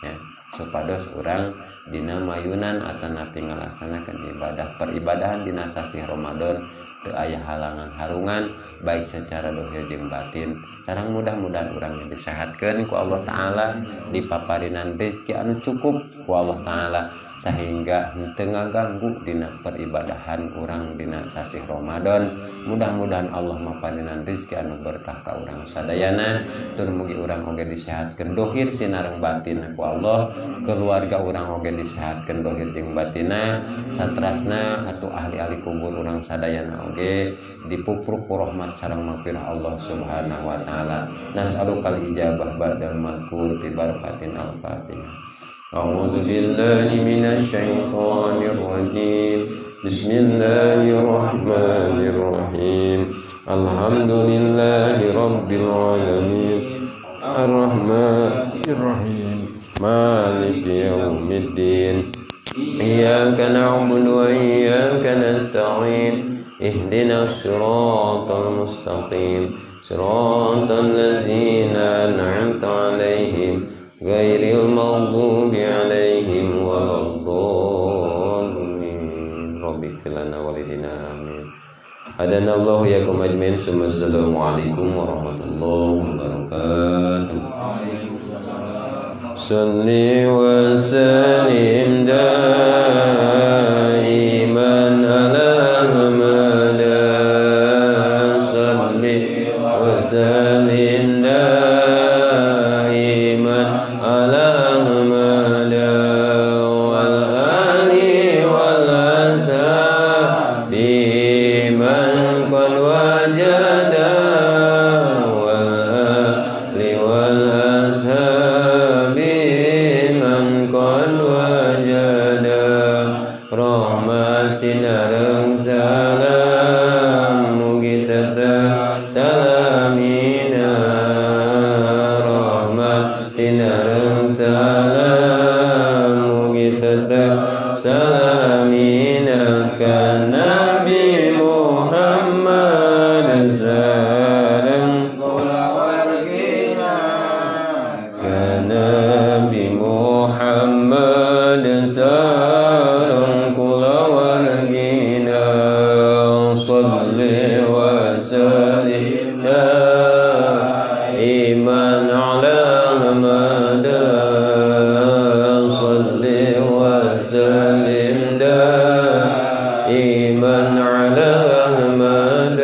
ya, supados urang dina mayunan atanapi ngalaksanakeun ibadah peribadahan dina sasih Ramadan teu aya halangan harungan baik secara dohir jeung batin. Sareng mudah-mudahan urang disehatkeun ku Allah Ta'ala, dipaparinan rezeki anu cukup ku Allah Ta'ala sehingga henteu ngaganggu dina peribadahan urang dina sasih Ramadan. Mudah-mudahan Allah maparinan rezeki anu berkah ka urang sadayana, tur mugi urang oge disehatkeun dohir sinareng batin ku Allah, keluarga urang oge disehatkeun dohir jeung batina, satrasna atuh ahli-ahli kubur urang sadayana oge dipupruk ku rahmat sareng magfirah Allah Subhanahu wa taala. Nas'alukal ijabah ba'dal mazkur bi barakatin al-Fatihah. أعوذ بالله من الشيطان الرجيم. بسم الله الرحمن الرحيم. الحمد لله رب العالمين الرحمن الرحيم مالك يوم الدين. إياك نعبد وإياك نستعين. اهدنا الصراط المستقيم صراط الذين أنعمت عليهم غير المغضوب عليهم ولا الضالين. رب اغفر لنا ولدينا آمين. هدانا الله وإياكم أجمعين. السلام عليكم ورحمة الله وبركاته. صل وسلم دائما على محمد. صل وسلم دائما على محمد والآل والأصحاب من قد وجد، والآل والأصحاب من قد وجد. Rahmat sinareng salam mugi tetep salamina. Rahmat sinareng salam mugi tetep salamina ka Nabi Muhammad sareng kulawargina. Ka Nabi Muhammad sareng kulawargina. Salli wa sallim daiman ala Muhammad. Salli wa sallim daiman ala Muhammad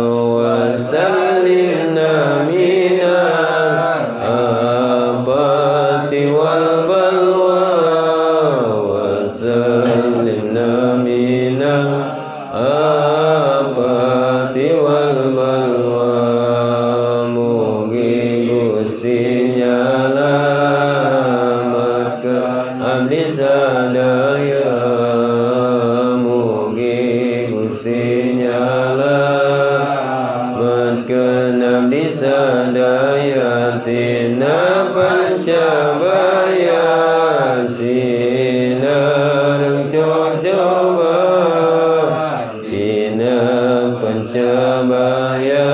wa sallimna minal afati wal balwa wa sallimna minal afati wal balwa. Mugi Gusti nyalametkeun abdi sadaya. Mugi Gusti nyalametkeun abdi sadaya tina pancabaya sinareng cocoba, tina pancabaya.